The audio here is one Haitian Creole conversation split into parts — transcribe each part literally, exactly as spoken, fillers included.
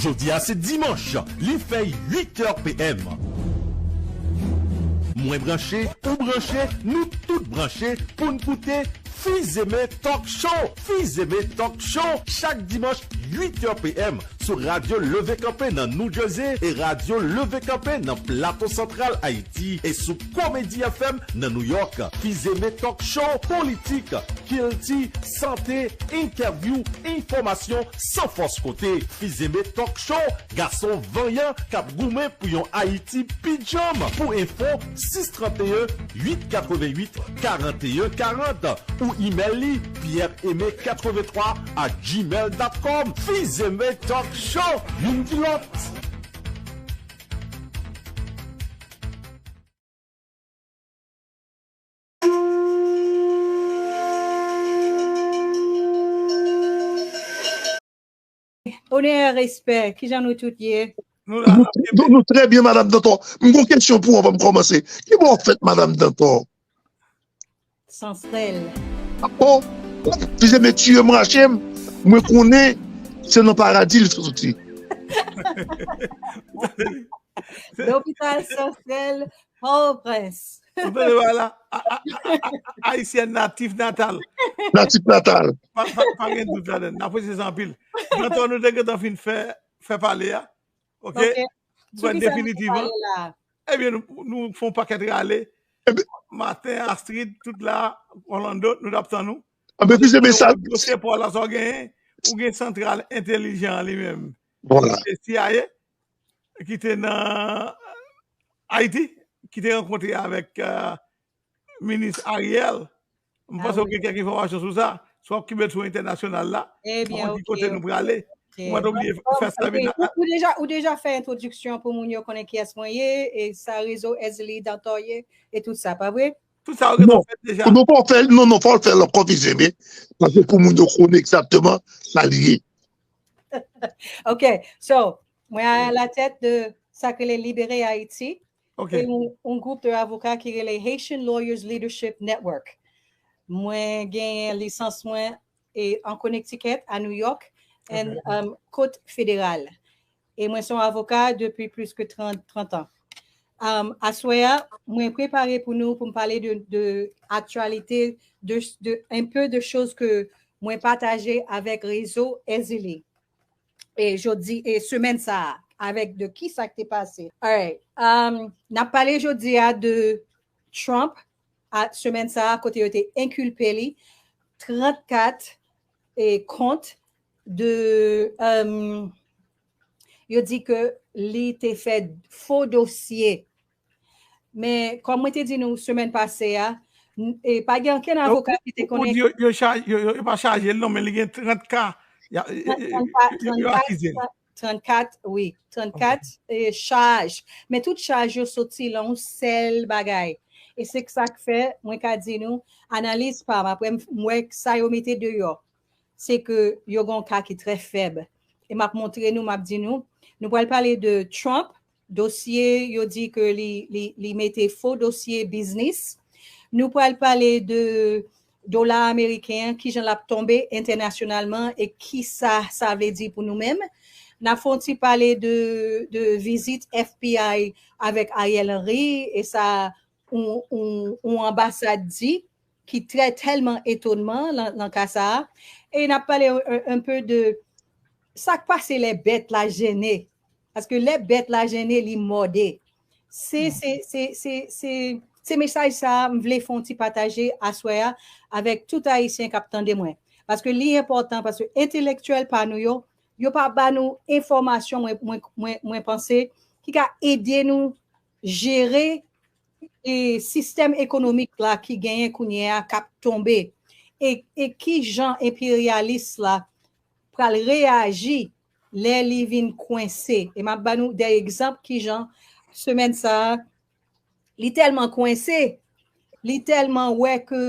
Jodi a se dimanch, li fè uit è p m. Mwen branche, ou branche, nou tout branche pou n koute Fizeme Talk Show. Fizeme Talk Show, chak dimanch, uit è p m, sou Radyo Leve Kanpe nan New Jersey e Radyo Leve Kanpe nan Plato Santral Ayiti e sou Komedi F M nan New York. Fizeme Talk Show, politik, kilti, sante, entèvyou, enfòmasyon san fòs kote. Fizeme Talk Show, gason vanyan k ap goumen pou yon Ayiti pi djanm. Pou enfo, sis trant e en, uit katrevenn uit, karant e en karant, ou imèl li, pierre aimé quatre-vingt-trois à gmail dot com. Fizeme Talk Show, youn di lòt. Onè, respè, kijan nou tout ye? Nou la, nou, nou, nou trè byen, Madanm Dantò. M gon kesyon pou w anvan m kòmanse. Ki bò w fèt, Madanm Dantò? Sansèl. Oh, Fizeme tiye m rache m. Mwen konnen se nan paradi l soti. Lopital Sansèl, Pòtoprens. Ou tande bagay la? A- a- a- a- Ayisyèn natif natal. Natif natal. Pa pa- pa gen dout ladan. N apresye sa anpil. Dantò, nou te gentan fin fè fè pale a. Ok? Ok. Mwen definitivman. Ebyen, nou, nou fè yon pakèt rale. Maten, Astrid, tout la, Orlando, nou t ap tann nou. Anben, Fizeme, sa. Dosye pa w la, sa w genyen, ou gen santral entèlijan an li menm. Vwala. Se C I A ki te nan Ayiti, ki te rankontre avèk euh, minis Ariel. M panse w gen kèk enfòmasyon sou sa. Swa w ki met sou entènasyonal la. Ebyen, Ou di kote nou prale. Ou pa t obliye fè sa. Ou deja, ou deja fè entwodiksyon pou moun yo konnen kiyès mwen ye, e sa rezo Ezli Dantò ye, e tout sa, pa vre? Tout sa ou gentan fè deja. Non, fò fè, non, non, fò fè l ankò, Fizeme. Paske pou moun yo konnen egzakteman sa li ye. Ok, so, mwen a la tèt de sa k rele Libere Ayiti. Ok. E yon, yon gwoup de avoka ki rele Haitian Lawyers Leadership Network. Mwen genyen lisans mwen e an Connecticut, a New York, and um, Kot Federal. E mwen se yon avoka depi plis ke trant, trant an. Um, aswè a, mwen prepare pou nou, pou m pale de, de aktyalite, de, de, un peu de choses que mwen pataje avèk rezo Ezili. E jodi, e semèn sa a, avèk de ki sa k te pase. Alright. Um, n ap pale jodi a de Trump, a, semèn sa a, kote yo te enkilpe li trannkat e kont de, um, yo di ke li te fè fo dosye. Men, kòm mwen te di nou semèn pase a, e pa gen ankenn avoka ki te konnen. Yo, yo, yo, yo pa chaje l non, men li gen trant ka. Yo akize l. trannkat, wi, trannkat e chaj. Men tout chaj yo soti lan yon sèl bagay. E se sa k fè, mwen ka di nou, analiz pa m, apre m wè sa yo mete deyò, se ke yo gen yon ka ki trè fèb. E m ap montre nou, m ap di nou, nou pral pale de Trump, dosye, yo di ke li, li, li mete fo dosye biznis. Nou pral pale de dola ameriken an, kijan l ap tonbe entènasyonalman e kisa sa vle di pou nou menm. N ap fè yon ti pale de, de vizit F B I avèk Ariel Henry e sa yon, yon, yon anbasad di ki trè tèlman etonman lan, lan ka sa a. E n ap pale un, un peu de sa k pase lè bèt la jennen. Paske lè bèt la jennen, li mòde. Se, se, se, se, se, se mesaj sa a m vle fè yon ti pataje aswè a avèk tout Ayisyen k ap tande mwen. Paske li enpòtan, paske entelektyèl pa nou yo, yo pa ba nou enfòmasyon, mwen, mwen, mwen, mwen panse, ki ka ede nou jere e sistèm ekonomik la ki genyen kounye a k ap tonbe. E, e ki jan enperyalis la pral reyaji lè li vin kwense. E m ap ba nou de egzanp kijan semèn sa a, li tèlman kwense, li tèlman wè ke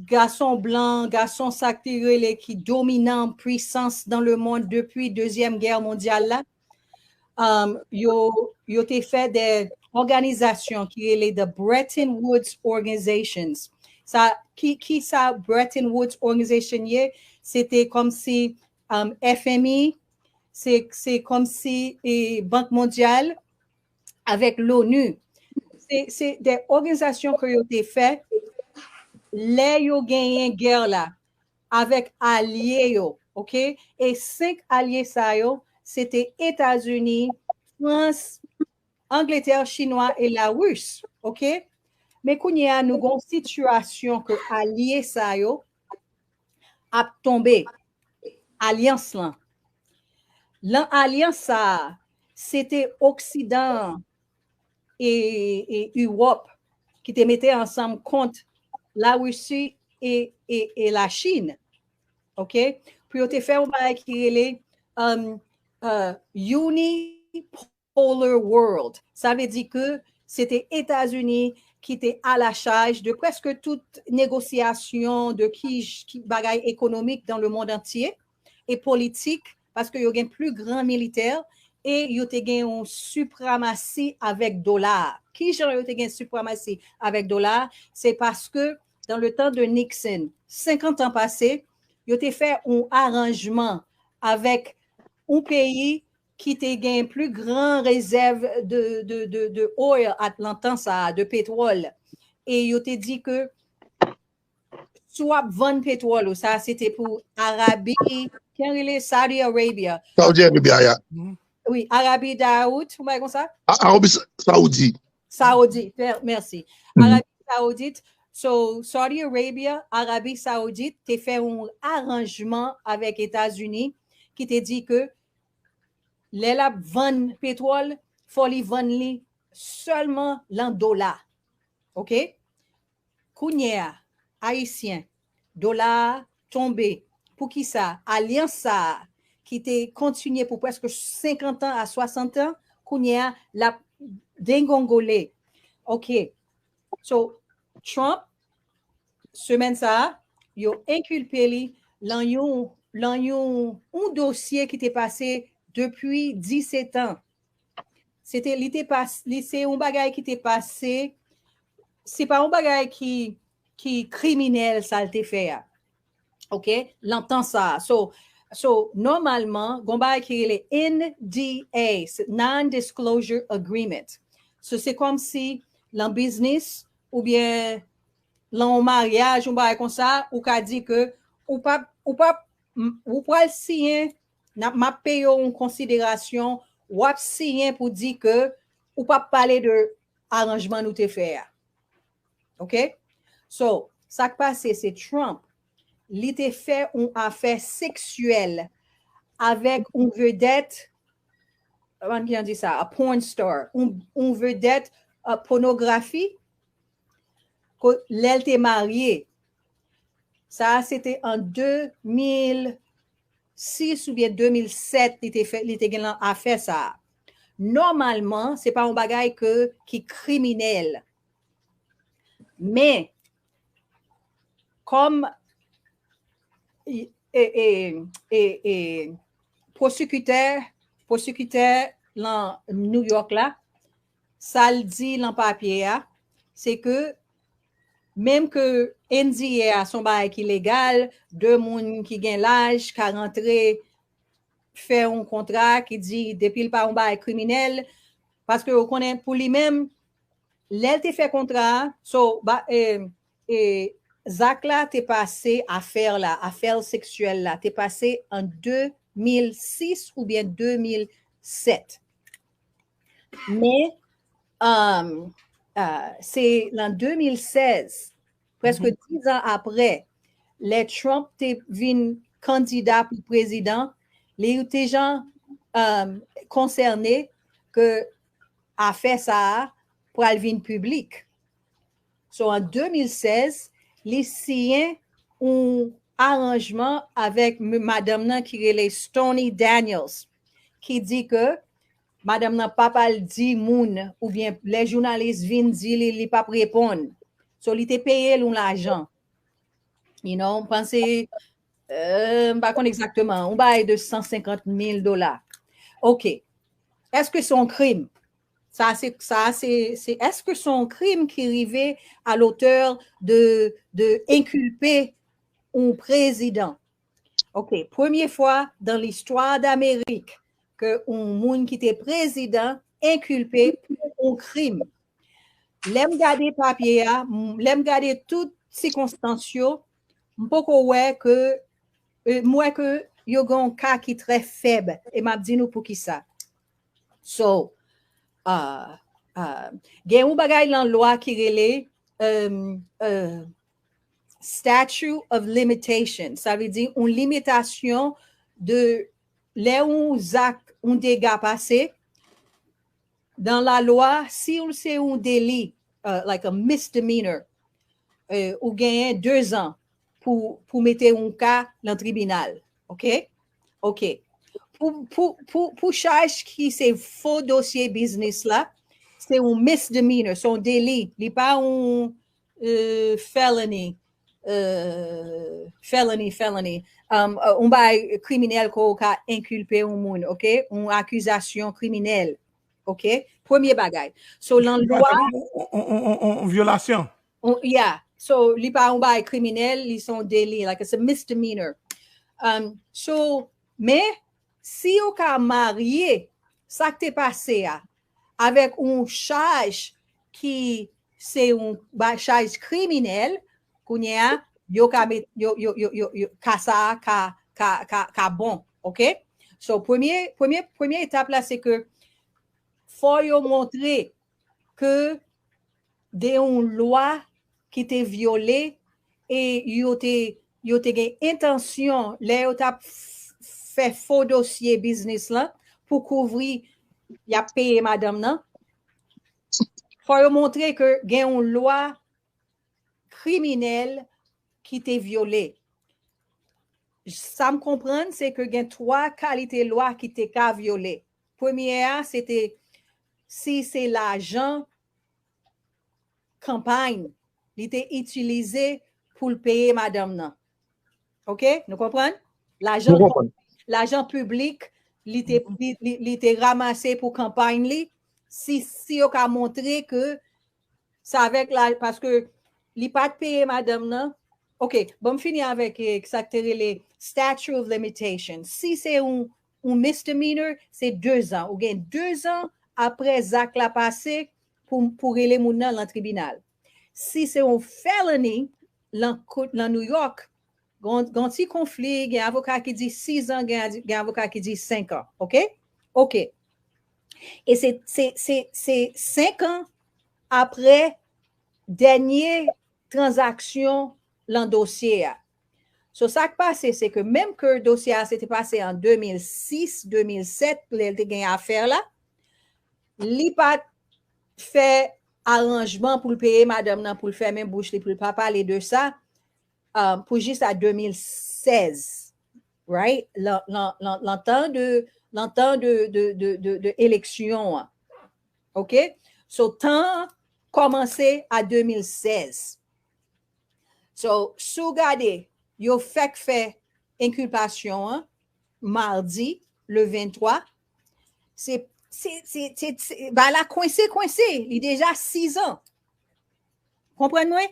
gason blan, gason sa k te rele ki dominan, pwisans dans le monde depi Dezyèm Gè Mondyal la, um, yo, yo te fè de òganizasyon ki rele The Bretton Woods Organizations. Sa, ki, ki sa Bretton Woods Organization ye? Se te kòmsi um, F M I, se, se kòmsi e, Bank Mondyal avèk l'ONU. Se, se de òganizasyon ke yo te fè lè yo genyen gè la avèk alye yo, oke? E senk alye sa yo, se te Etazini, Frans, Angletè, Chinwa e Laris, oke? Men kounye a, nou gon sitiyasyon ke alye sa yo ap tonbe, alyans lan. Lan alyans sa a, se te Oksidan an e, e Ewòp ki te mete ansanm kont Larisi e, e, e Lachin. Oke? Pou yo te fè yon bagay ki rele um, uh, Unipolar World. Sa vle di ke se te Etazini ki te a la chaj de prèske tout negosyasyon de ki, ki bagay ekonomik dans le monde entier e politik, paske yo gen pli gran militè e yo te gen yon sipramasi avèk dola. Ki jan yo te gen sipramasi avèk dola? Se paske dans le temps de Nixon, senkant an pase, yo te fè yon aranjman avèk yon peyi ki te gen pli gran rezèv de, de, de, de oil at, lan tan sa a, de petwòl. E yo te di ke si w ap vann petwòl ou, sa se te pou Arabi, ki rele Saudi Arabia. Saudi Arabia, ya. Wi, Arabi Daoud, ou bay konsa? Arabi Saoudi. Saoudi, mèsi. Arabi Saoudit, so Saudi Arabia, Arabi Saoudit te fè yon aranjman avèk Etazini ki te di ke lè l ap vann petwòl, fò li vann li sèlman lan dola. Oke? Kounye a, Ayisyen, dola a tonbe. Poukisa? Alyans sa a ki te kontinye pou prèske senkant an a swasant an, kounye a, l ap dengongole. Oke. So, Trump, semèn sa a, yo enkilpe li lan yon, lan yon, yon dosye ki te pase depi disèt an. Se te, li te pas, li se yon bagay ki te pase, se pa yon bagay ki, ki kriminèl sa l te fè a. Oke? Lan tan sa a. So, so, nòmalman, gon bagay ki rele N D A, Non-Disclosure Agreement. So, se kòmsi lan biznis oubyen lan yon maryaj, yon bagay konsa, ou ka di ke ou p ap, ou p ap, ou pral siyen, m ap peye w yon konsiderasyon, w ap siyen pou di ke ou p ap pale de aranjman nou te fè a. Oke? So, sa k pase, se Trump, li te fè yon afè seksyèl avèk yon vedèt, kòman ki di sa, a porn star, yon, yon vedèt uh, pònografi, lè l te marye. Sa a, se te an de mil sis oubyen de mil sèt, li te fè, li te gen lan afè sa a. Nòmalman, se pa yon bagay ke, ki kriminèl. Men, kòm e, e, e, e, pwosikitè, pwosikitè lan New York la, sa l di lan papye a, se ke menm ke N D A a se yon bagay ki legal, de moun ki gen laj ka rantre fè yon kontra ki di depi l pa yon bagay kriminèl, paske yo konnen pou li menm, lè l te fè kontra a, so, ba, e, e, zak la te pase, afè la, afè seksyèl la, te pase an de mil sis oubyen de mil sèt. Men, um, uh, se lan de mil sèz, prèske diz an apre, lè Trump te vin kandida pou prezidan, li te jan um, konsène ke afè sa a pral vin piblik. So, an de mil sèz, li siyen yon aranjman avèk madanm nan ki rele Stormy Daniels, ki di ke madanm nan p ap al di moun oubyen lè jounalis vin di li, li p ap reponn. So, li te peye l yon lajan. You know, m panse, euh, m pa konn egzakteman, yon bagay de san senkant mil dola. Oke. Èske se yon krim? Sa se, sa se, se, èske se yon krim ki rive à l'auteur de, de enkilpe yon prezidan? Oke, premye fwa dans l'histoire d'Amérique, ke yon moun ki te prezidan enkilpe pou yon krim. Lè m gade papye a, m- lè m gade tout sikonstans yo, m poko wè ke, e, m wè ke yo gen yon ka ki trè fèb, e m ap di nou poukisa. So, uh, uh, gen yon bagay nan lwa ki rele, um, uh, statute of limitation. Sa vle di yon limitasyon de lè yon zak, yon dega pase, nan lalwa, si w se yon deli, uh, like a misdemeanor, uh, ou genyen de zan pou, pou mete yon ka nan tribinal. Ok? Ok. Pou, pou, pou, pou chaj ki se fo dosye biznis la, se yon misdemeanor, se yon deli, li pa yon, uh, felony, uh, felony, felony. Um, uh, yon bagay kriminèl ke w ka enkilpe yon moun, ok? Yon akizasyon kriminèl, ok? Premye bagay. So, nan lwa, Yon vyolasyon. on- yeah. So, li pa yon bagay kriminèl, li se yon deli, like it's a misdemeanor. Um, so, men, si yo ka marye sa k te pase a avèk yon chaj ki se yon ba- chaj kriminèl, kounye a, yo ka met, yo, yo, yo, yo, yo, ka sa a ka, ka, ka, ka bon, ok? So, premye, premye, premye etap la, se ke fò yo montre ke de yon lwa ki te vyole e yo te, yo te gen entansyon, lè yo t ap f- fè fo dosye biznis lan pou kouvri y ap peye madanm nan, fò yo montre ke gen yon lwa kriminèl ki te vyole. Sa m konprann, se ke gen twa kalite lwa ki te ka vyole. Premye a, se te si se lajan kanpay li te itilize pou l peye madanm nan. Ok? Nou konprann? Lajan, Nou konprann. Lajan piblik li te, li, li, li te ranmase pou kanpay li, si, si yo ka montre ke sa avèk la, paske li pa t peye madanm nan. Ok, bon, m fini avèk eh, sa k te rele statute of limitation. Si se yon, yon misdemeanor, se de zan. Ou gen de zan apre zak la pase pou, pou rele moun nan lan tribinal. Si se yon felony, lan, ko- lan New York, gen gen ti konfli, gen avoka ki di sis an, gen, gen avoka ki di senk an. Ok? Ok. E se, se, se, se senk an apre dènye tranzaksyon lan dosye a. So, sa k pase, se ke menm ke dosye a se te pase an de mil sis, de mil sèt, lè l te gen afè la, li pa t fè aranjman pou l peye madanm nan, pou l fèmen bouch li, pou l pa pale de sa, uh, pou jis a de mil sèz, right? Lan, lan, lan, lan tan de, lan tan de, de, de, de, de eleksyon an. Ok? So, tan an kòmanse a de mil sèz. So, si w gade, yo fèk fè enkilpasyon an, madi, le venntwa, se, se, se, se, se, bagay la kwense, kwense, li deja sis an. Konprann mwen?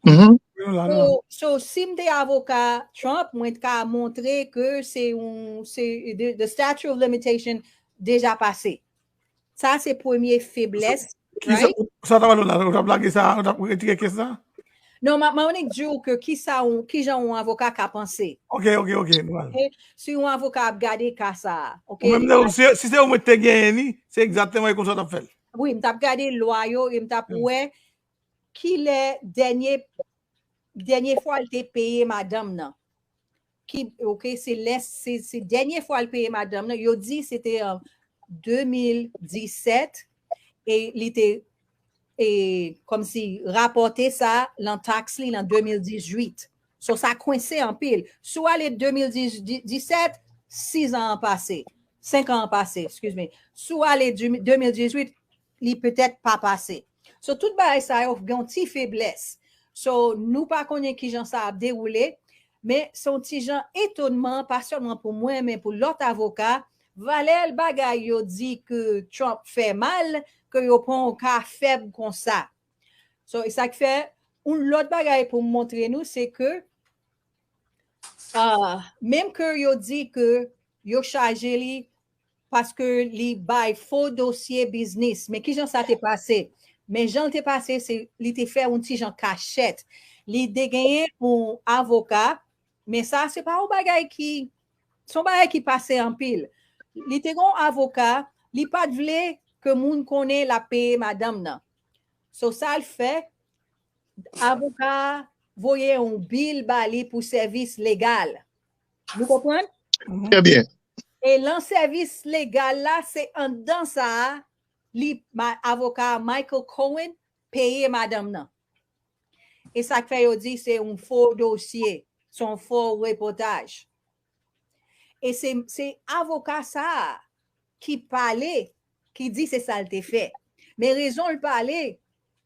Mhm. Yo la, non. So, so, si m te avoka Trump, mwen t ka montre ke se yon, se, the, the statute of limitation deja pase. Sa, se premye feblès, Ki sa, right? sa ta pale la, ou t ap lage sa, ou t ap retire kes la? Non, ma, ma annik di w ke ki sa, yon- ki jan yon avoka ka panse. Ok, ok, ok. Nou al. Ok? Si yon avoka ap gade ka sa, ok? Ou menm, si, si se ou mwen te genyen ni, se egzakteman konsa w t ap fè l. Wi, m t ap gade lwa yo e m t ap Mm. wè kilè dènye, dènye fwa l te peye madanm nan. Ki, ok, se lè, se, se dènye fwa l peye madanm nan. Yo di se te an de mil disèt e li te, e, kòmsi rapòte sa lan taks li lan de mil dizuit. So, sa kwense anpil. Si w ale de mil disèt, sis an an pase, senk an an pase, excuse me. Si w ale de mil dizuit, li petèt pa pase. So, tout bagay sa yo gen yon ti feblès. So, nou pa konnen ki jan sa ap dewoule, men se yon ti jan etonman, pa sèlman pou mwen, men pou lòt avoka, valè bagay yo di ke Trump fè mal, ke yo pran yon ka fèb konsa. So, e sa k fè, yon lòt bagay pou m montre nou, se ke, ah, menm ke yo di ke yo chaje li paske li bay fo dosye biznis. Men kijan sa te pase? Men jan l te pase, se li te fè yon ti jan kachèt. Li te genyen yon avoka, men sa se pa yon bagay ki, se yon bagay ki pase anpil. Li te gen yon avoka, li pa t vle ke moun konnen l ap peye madanm nan. So sa l fè, avoka a voye yon bil ba li pou sèvis legal. Nou konprann? Trè byen. E lan sèvis legal la, se anndan sa a, li, ma, avoka Michael Cohen peye madanm nan. E sa k fè yo di se yon fo dosye, se yon fo repòtaj. E se, se avoka sa a ki pale, ki di se sa l te fè. Men rezon l pale,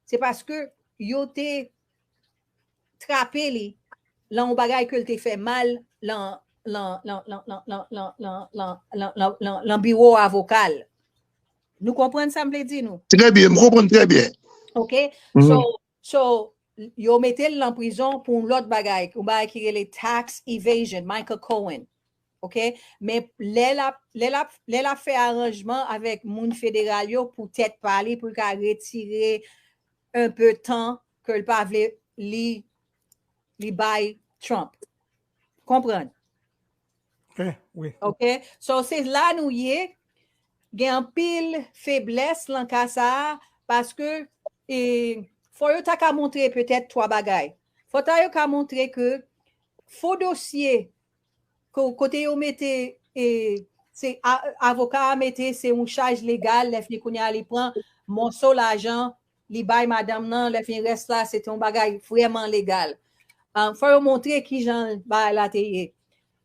se paske yo te trape li lan yon bagay ke l te fè mal lan lan lan lan lan lan lan lan lan lan lan lan lan biwo avoka l. Nou konprann sa m vle di nou? Trè byen, m konprann trè byen. Ok? So, so, yo mete l lan prizon pou yon lòt bagay, yon bagay ki rele tax evasion, Michael Cohen. Ok? Men lè l ap, lè l ap, lè l ap fè aranjman avèk moun federal yo pou tèt pa li, pou l ka retire un peu tan ke l pa vle li, li bay Trump. Konprann? Ok, wi. Ok? So, se la nou ye. Gen anpil feblès lan ka sa a, paske e, fò yo ta ka montre petèt twa bagay. Fò ta yo ka montre ke fo dosye ko- kote yo mete e, se a- avoka a mete se yon chaj legal, lè fini kounye a li pran mòso lajan, li bay madanm nan, lè fini rès la se te yon bagay vrèman legal. Ah, fò yo montre kijan bagay la te ye.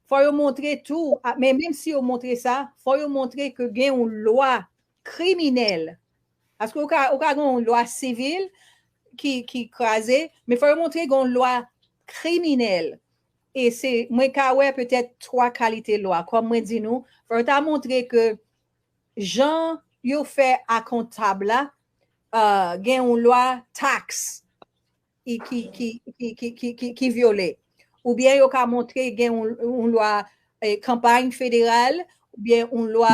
Fò yo montre tou, ah, men menm si yo montre sa, fò yo montre ke gen yon lwa kriminèl. Paske ou ka, ou ka gen yon lwa sivil ki, ki kraze, men fò yo montre gen yon lwa kriminèl. E se, mwen ka wè petèt twa kalite lwa. Kòm mwen di nou, fò yo ta montre ke jan yo fè akontab la, uh, gen yon lwa tax ki, ki, ki, ki, ki, ki, ki, ki vyole. Oubyen yo ka montre gen yon, yon lwa eh, kanpay federal, oubyen yon lwa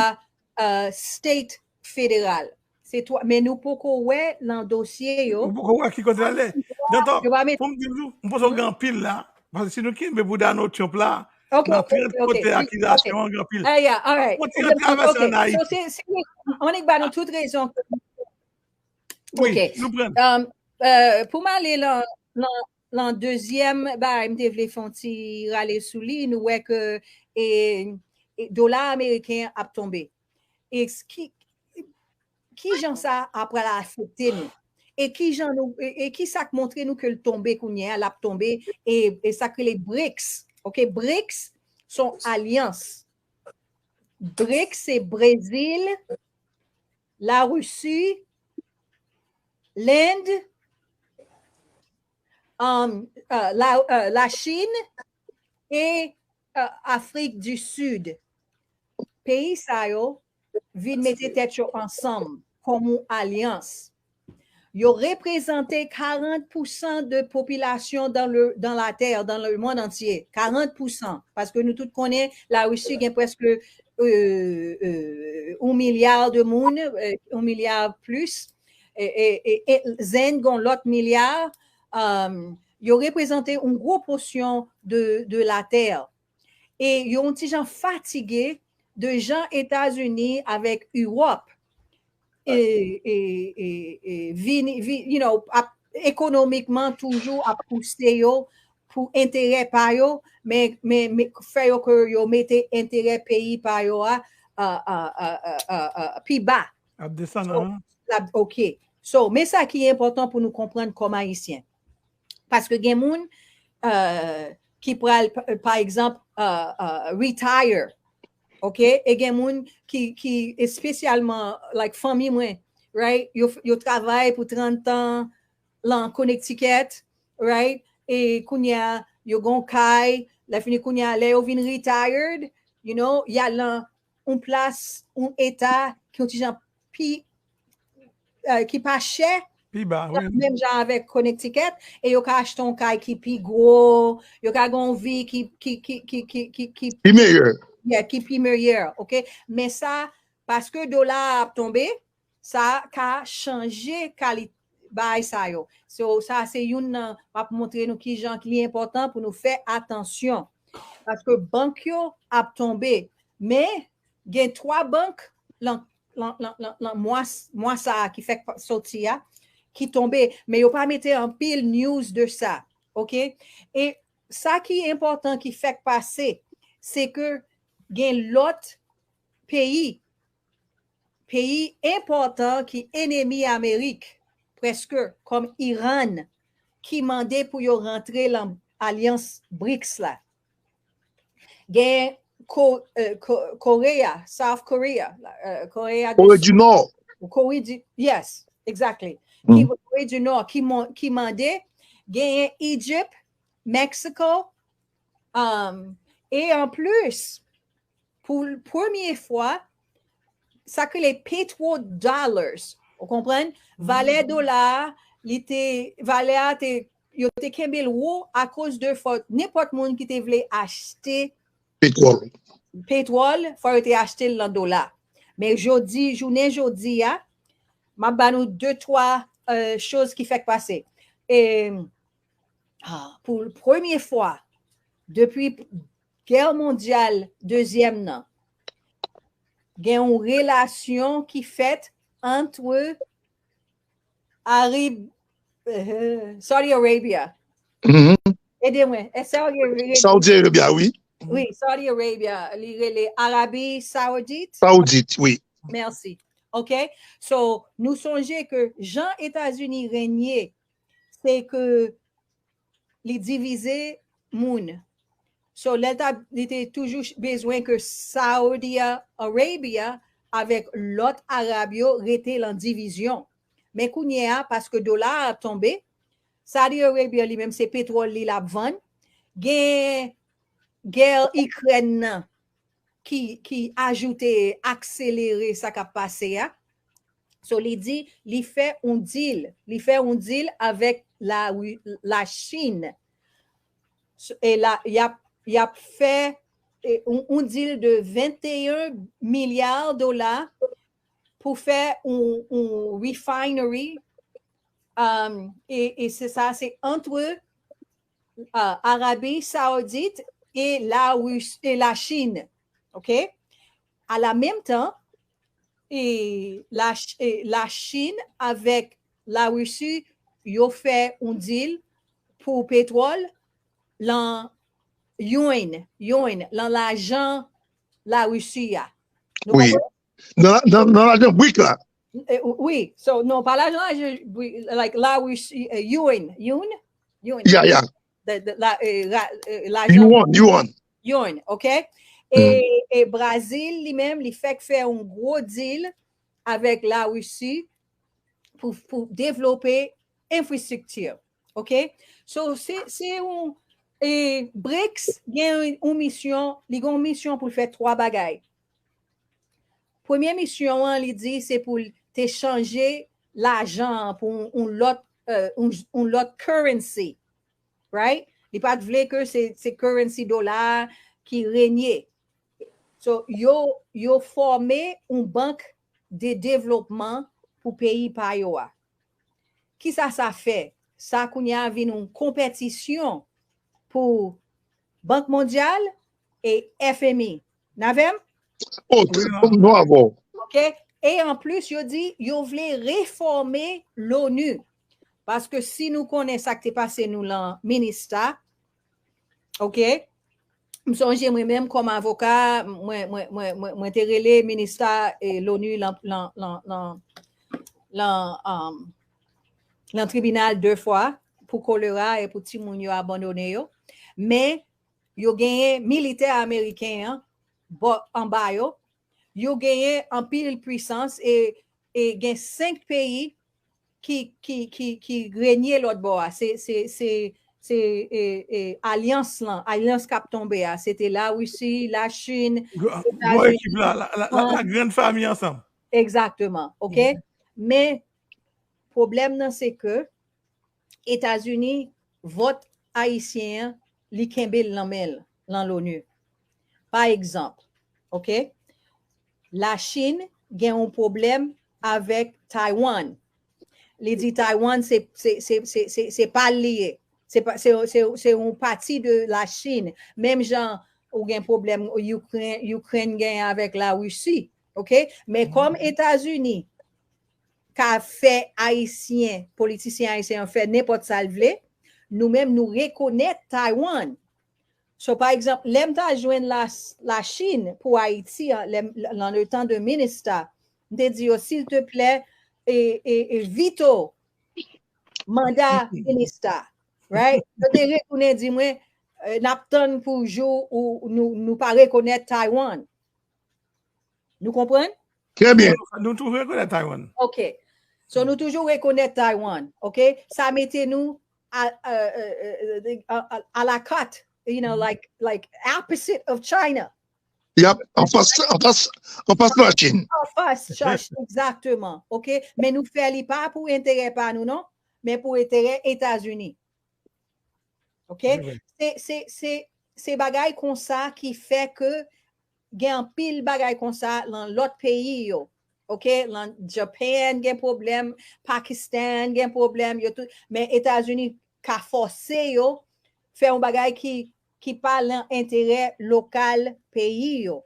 uh, state federal. Se twa, men nou poko wè lan dosye yo. Ou poko wè ki kote l ale. Dantan, Yo pa met- pou m di nou, m panse w gen anpil la. Paske si nou kenbe pou Donald Trump la, Ok, nan ok, trant ok, kote ok. akizasyon an gen anpil. Ah, yeah, all right. Kontinye travèse Ok, ann Ayiti. So, se, se, annik ba nou tout rezon. Wi, Ok. Nou pran. Um, uh, pou m ale lan, lan, lan dezyèm bagay m te vle fè yon ti rale sou li, nou wè ke e, e, dola ameriken ap tonbe. E s- ki, ki jan sa ap pral afekte nou? E ki jan nou, e, e ki sa k montre nou ke l tonbe kounye a, l ap tonbe, e, e sa k rele brics. Ok, brics se yon alyans. Brics se Brezil, Larisi, Lend, um, uh, la, uh, Lachin e uh, Afrik di Sid. Peyi sa yo vin mete tèt yo ansanm kòm yon alyans. Yo reprezante karant pousan de popilasyon dans le, dans la terre, dans le monde entier. Karant pousan. Paske nou tout konnen Larisi gen prèske euh, euh, yon milya de moun, euh, yon milya plis. E, e, e, e Zend gen lòt milya. Um, yo reprezante yon gwo pòsyon de, de la terre. E yo yon ti jan fatige de jan Etazini avèk Ewòp e, e, e, e, vini, vi, you know, ap, ekonomikman toujou ap pouse yo pou enterè pa yo, men, men, men fè yo ke yo mete enterè peyi pa yo a, a, a, a, a, a, a, pi ba. Ap desann So, an. la, ok. So, men sa ki enpòtan pou nou konprann kòm Ayisyen. Paske gen moun euh, ki pral, pa, pa egzanp, euh, euh, retire. Ok? E gen moun ki, ki espesyalman, like, fanmi mwen, right? Yo, yo travay pou trant tan lan Connecticut, right? E kounye a, yo gon kay, lè fini kounye a, lè yo vin retired, you know, y al lan yon plas, yon eta ki yon ti jan pi, euh, ki pa chè, Pi ba, wi. menm jan avèk Connecticut, e yo ka achte yon kay ki pi gwo, yo ka gen yon vi ki, ki, ki, ki, ki, ki, ki, Pi meyè. yeah, ki pi meyè, ok? Men sa, paske dola a ap tonbe, sa ka chanje kalite bagay sa yo. So, sa se youn nan, m ap montre nou ki jan li enpòtan pou nou fè atansyon. Paske bank yo ap tonbe, men gen twa bank lan, lan, lan, lan, lan mwa, mwa sa a ki fèk soti a, ki tonbe, men yo pa mete anpil news de sa, oke? E sa ki enpòtan ki fèk pase, se ke gen lòt peyi, peyi enpòtan ki enemi Amerik, prèske kòm Iran, ki mande pou yo rantre lan alyans brics la. Gen Ko-, euh, Ko-, Korea, South Korea, euh, Korea du Kore Sud. Du Nò. Kore du, yes, exactly. Ki, Kore du Nò, ki, mon- ki mande, genyen Egypt, Mexico, um, e an plis, pou l- premye fwa, sa k rele petro dollars. Ou konprann? Valè dola a, li te, valè a te, yo te kenbe l wo akoz de fò, nenpòt moun ki te vle achte Petwòl. Petwòl, fò yo te achte l lan dola. Men jodi, jounen jodi a, m ap ba nou de, twa, euh, choz ki fèk pase. E, ah, pou premye fwa, depi gè mondyal dezyèm nan, gen yon relasyon ki fèt antre Arib, euh, Saudi Arabia. Mhm. Ede mwen. E Saudi Arabia. Saudi Arabia, wi. Wi, Saudi Arabia, li rele Arabi Saoudit. Saoudit, wi. Mèsi. Oke? So, nou sonje ke jan Etazini renye, se ke li divize moun. So, lè l ta, li te toujou ch- bezwen ke Saudi Arabia avèk lòt Arab yo rete lan divizyon. Men kounye a, paske dola a tonbe, Saudi Arabia li menm se petwòl li l ap vann. Gen gè Ikrèn nan ki, ki ajoute, akselere sa k ap pase a. So, li di, li fè yon deal. Li fè yon deal avèk la, Ri- la Chine. So, e la, y ap, y ap fè e, yon, yon deal de venteyen milya dola pou fè yon, yon refinery. Um, e, e se sa, se antre, uh, Arabi Saoudit e la Rus- e la Chine. Oke? A la menm tan, e la, Ch- e la Chine avèk la Risi, yo fè yon deal pou petwòl lan yuan, yuan, lan lajan la Risi a. Nou Wi. konprann? Nan, nan, nan lajan brik la. Eh, wi, so, non, pa lajan, lajan, wi, like, la Risi, eh, yuan, yuan, yuan. Ya, ya. The- the- la, eh, ra- eh, lajan Yuan, yuan. yuan, oke? E, e Brazil, li menm, li fèk fè yon gwo deal avèk la Risi pou, pou devlope enfrastrikti, oke? So, se, se yon, e, brics gen yon misyon, li gen yon misyon pou l fè twa bagay. Premye misyon an, li di, se pou l te chanje lajan an pou yon, yon lòt, eh, yon, yon lòt currency, right? Li pa t vle ke se, se currency dola a ki renye. So, yo, yo fòme yon bank de devlopman pou peyi pa yo a. Kisa sa fè? Sa kounye a vin yon konpetisyon pou Bank Mondyal e F M I. N avè m? Oh, trè bon, nou avè w. Oke? E an plis, yo di, yo vle refòme l'ONU. Paske si nou konnen sa k te pase nou lan Minista, oke? M sonje mwen menm kòm avoka, mwen, mwen, mwen, mwen, mwen te rele Minista, eh, l'ONU lan, lan, lan, lan, lan, um, lan tribinal de fwa pou kolera e pou timoun yo abandone yo. Men, yo genyen militè ameriken an bò anba yo. Yo genyen anpil pwisans e, e gen senk peyi ki, ki, ki, ki renye lòt bò a. Se, se, se, se, e, e, alyans lan, alyans k ap tonbe a. Se te la Risi, la Chin, Gwo gwo ekip la, la, la, la, la grande famille ensemble. Egzakteman, oke? Men, pwoblèm nan se ke Etazini, vòt ayisyen an, li kenbe l nan men l, lan l'ONU. Pa egzanp, oke? Lachin gen yon pwoblèm avèk Taiwan. Li di Taiwan se, se, se, se, se, se pa l li ye. Se pa, se, se, se yon pati de Lachin. Menm jan ou gen pwoblèm Ukraine, Ukraine gen avèk Larisi. OK? Men kòm Etazini ka fè Ayisyen, politisyen ayisyen an fè nenpòt sa l vle, nou menm nou rekonèt Taiwan. So, pa egzanp, lè m ta jwenn la, Lachin pou Ayiti, an, lè m, dans le temps de Minista, m te di yo, silteplè, e, e, e veto manda Minista, right? Yo te retounen di mwen, eh, n ap tann pou jou ou nou, nou pa rekonèt Taiwan. Nou konprann? Trè byen. Nou toujou rekonèt Taiwan. OK. So, nou toujou rekonèt Taiwan. OK? Sa mete nou a, a, a, a, a la carte, you know, like, like opposite of China. Yep, an fas, an fas, an fas Lachin. An fas Lachin, exactement. OK? Men nou fè li pa pou enterè pa nou, non, men pou enterè Etazini. OK? Se, se, se, se bagay konsa ki fè ke gen anpil bagay konsa lan lòt peyi yo. OK? Lan Japan gen pwoblèm, Pakistan gen pwoblèm, yo tout, men Etazini ka fòse yo fè yon bagay ki, ki pa lan enterè lokal peyi yo.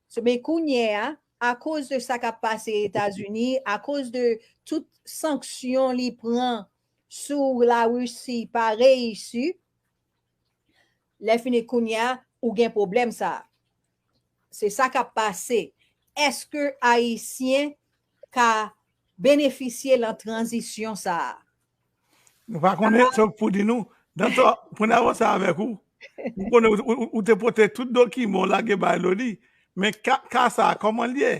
So, men kounye a, akoz de sa k ap pase Etazini, akoz de tout sanksyon li pran sou Larisi pa reyisi, lè fini kounye a, ou gen pwoblèm sa a. Se sa k ap pase. Èske Ayisyen ka benefisye lan tranzisyon sa a? Nou pa konnen, se pou di nou, Dantor, pou n avanse avèk ou, ou konnen ou, ou, ou te pote tout dokiman w lage bay Loni, men ka, ka sa a, kòman l ye?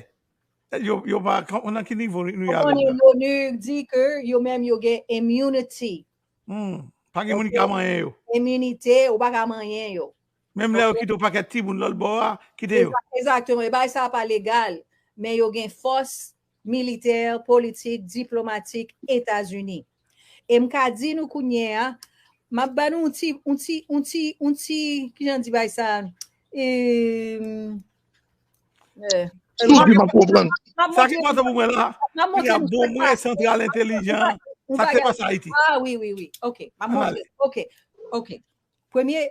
Yo, yo pa, nan ki nivo nou ye avèk sa? L'ONU di ke yo menm yo gen immunity. Hmm. Pa gen moun ki ka manyen yo. Iminite, ou pa ka manyen yo. Menm lè yo kite yon pakèt timoun lòt bò a, kite yo. Egzakteman, e bagay sa pa legal, men yo gen fòs militè, politik, diplomatik Etazini. E m ka di nou kounye a, m ap ba nou yon ti, yon ti, yon ti, yon ti, kijan di bagay sa? Sou di m ap konprann. Sa ki pase pou mwen la, ki ap bon mwen santral entelijan, sa k te pase Ayiti. Ah, wi, wi, wi. OK, m ap montre. OK, OK. Premye,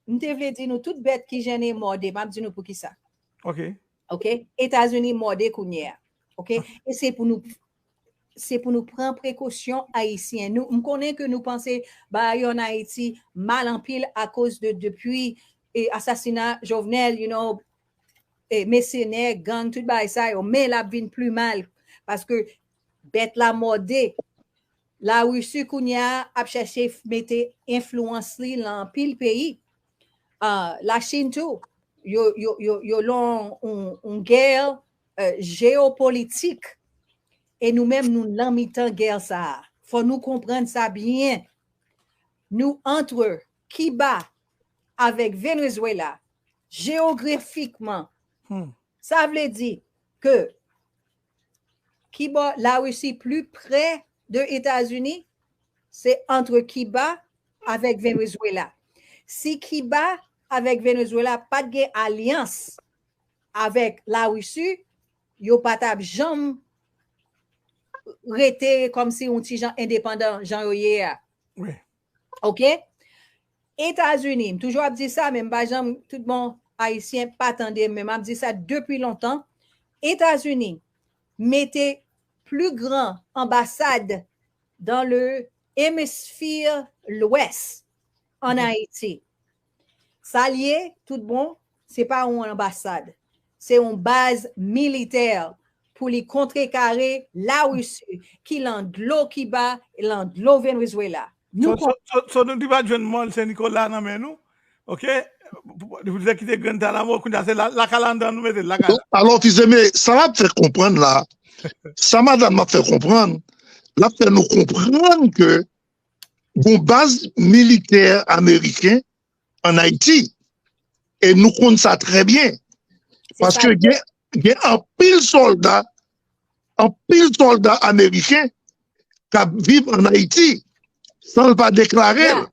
m te vle di nou tout bèt ki jennen mòde, m ap di nou poukisa. OK. OK? Etazini mòde kounye a. OK? E se pou nou, se pou nou pran prekosyon Ayisyen. Nou, m konnen ke nou panse bagay yo an Ayiti mal anpil akoz de, depi, e, asasina Jovenel, you know, e, mesenè, gang, tout bagay sa yo, men l ap vin pi mal paske bèt la mòde. Larisi kounye a ap chèche mete enfliyans li lan anpil peyi. Ah, Lachin tou, yo, yo, yo, yo lan yon, yon gè, euh, jeyopolitik. E nou menm, nou lan mitan gè sa a. Fò nou konprann sa byen. Nou antre Kiba avèk Venezuela, jeyografikman. Sa vle di ke Kiba, Larisi pli pre de Etazini, se antre Kiba avèk Venezuela. Si Kiba avèk Venezuela pa t gen alyans avèk Larisi, yo pa t ap janm rete kòmsi yon ti jan endepandan jan yo ye a. Wi. OK? Etazini, m toujou ap di sa, men m pa janm, tout bon, Ayisyen pa tande m, men m ap di sa depi lontan. Etazini mete pli gran anbasad dans le hémisphère l'Ouest an Ayiti. Sa l ye, tout bon, se pa yon anbasad. Se yon baz militè pou li kontrekare Larisi ki lan dlo Kiba, lan dlo Venezuela. So, so, so, so nou te pa jwenn mòl Sen Nikola nan men nou. OK? Pou te kite grenn Tanamo, kounye a se la, lakay la anndan nou mete l, lakay la. Alò, Fils-Aimé, sa l ap fè konprann la, sa madanm ap fè konprann, l ap fè nou konprann ke gon baz militè ameriken an Ayiti. E nou konn sa trè byen. Paske gen, gen anpil sòlda, anpil sòlda ameriken k ap viv an Ayiti san l pa deklare l.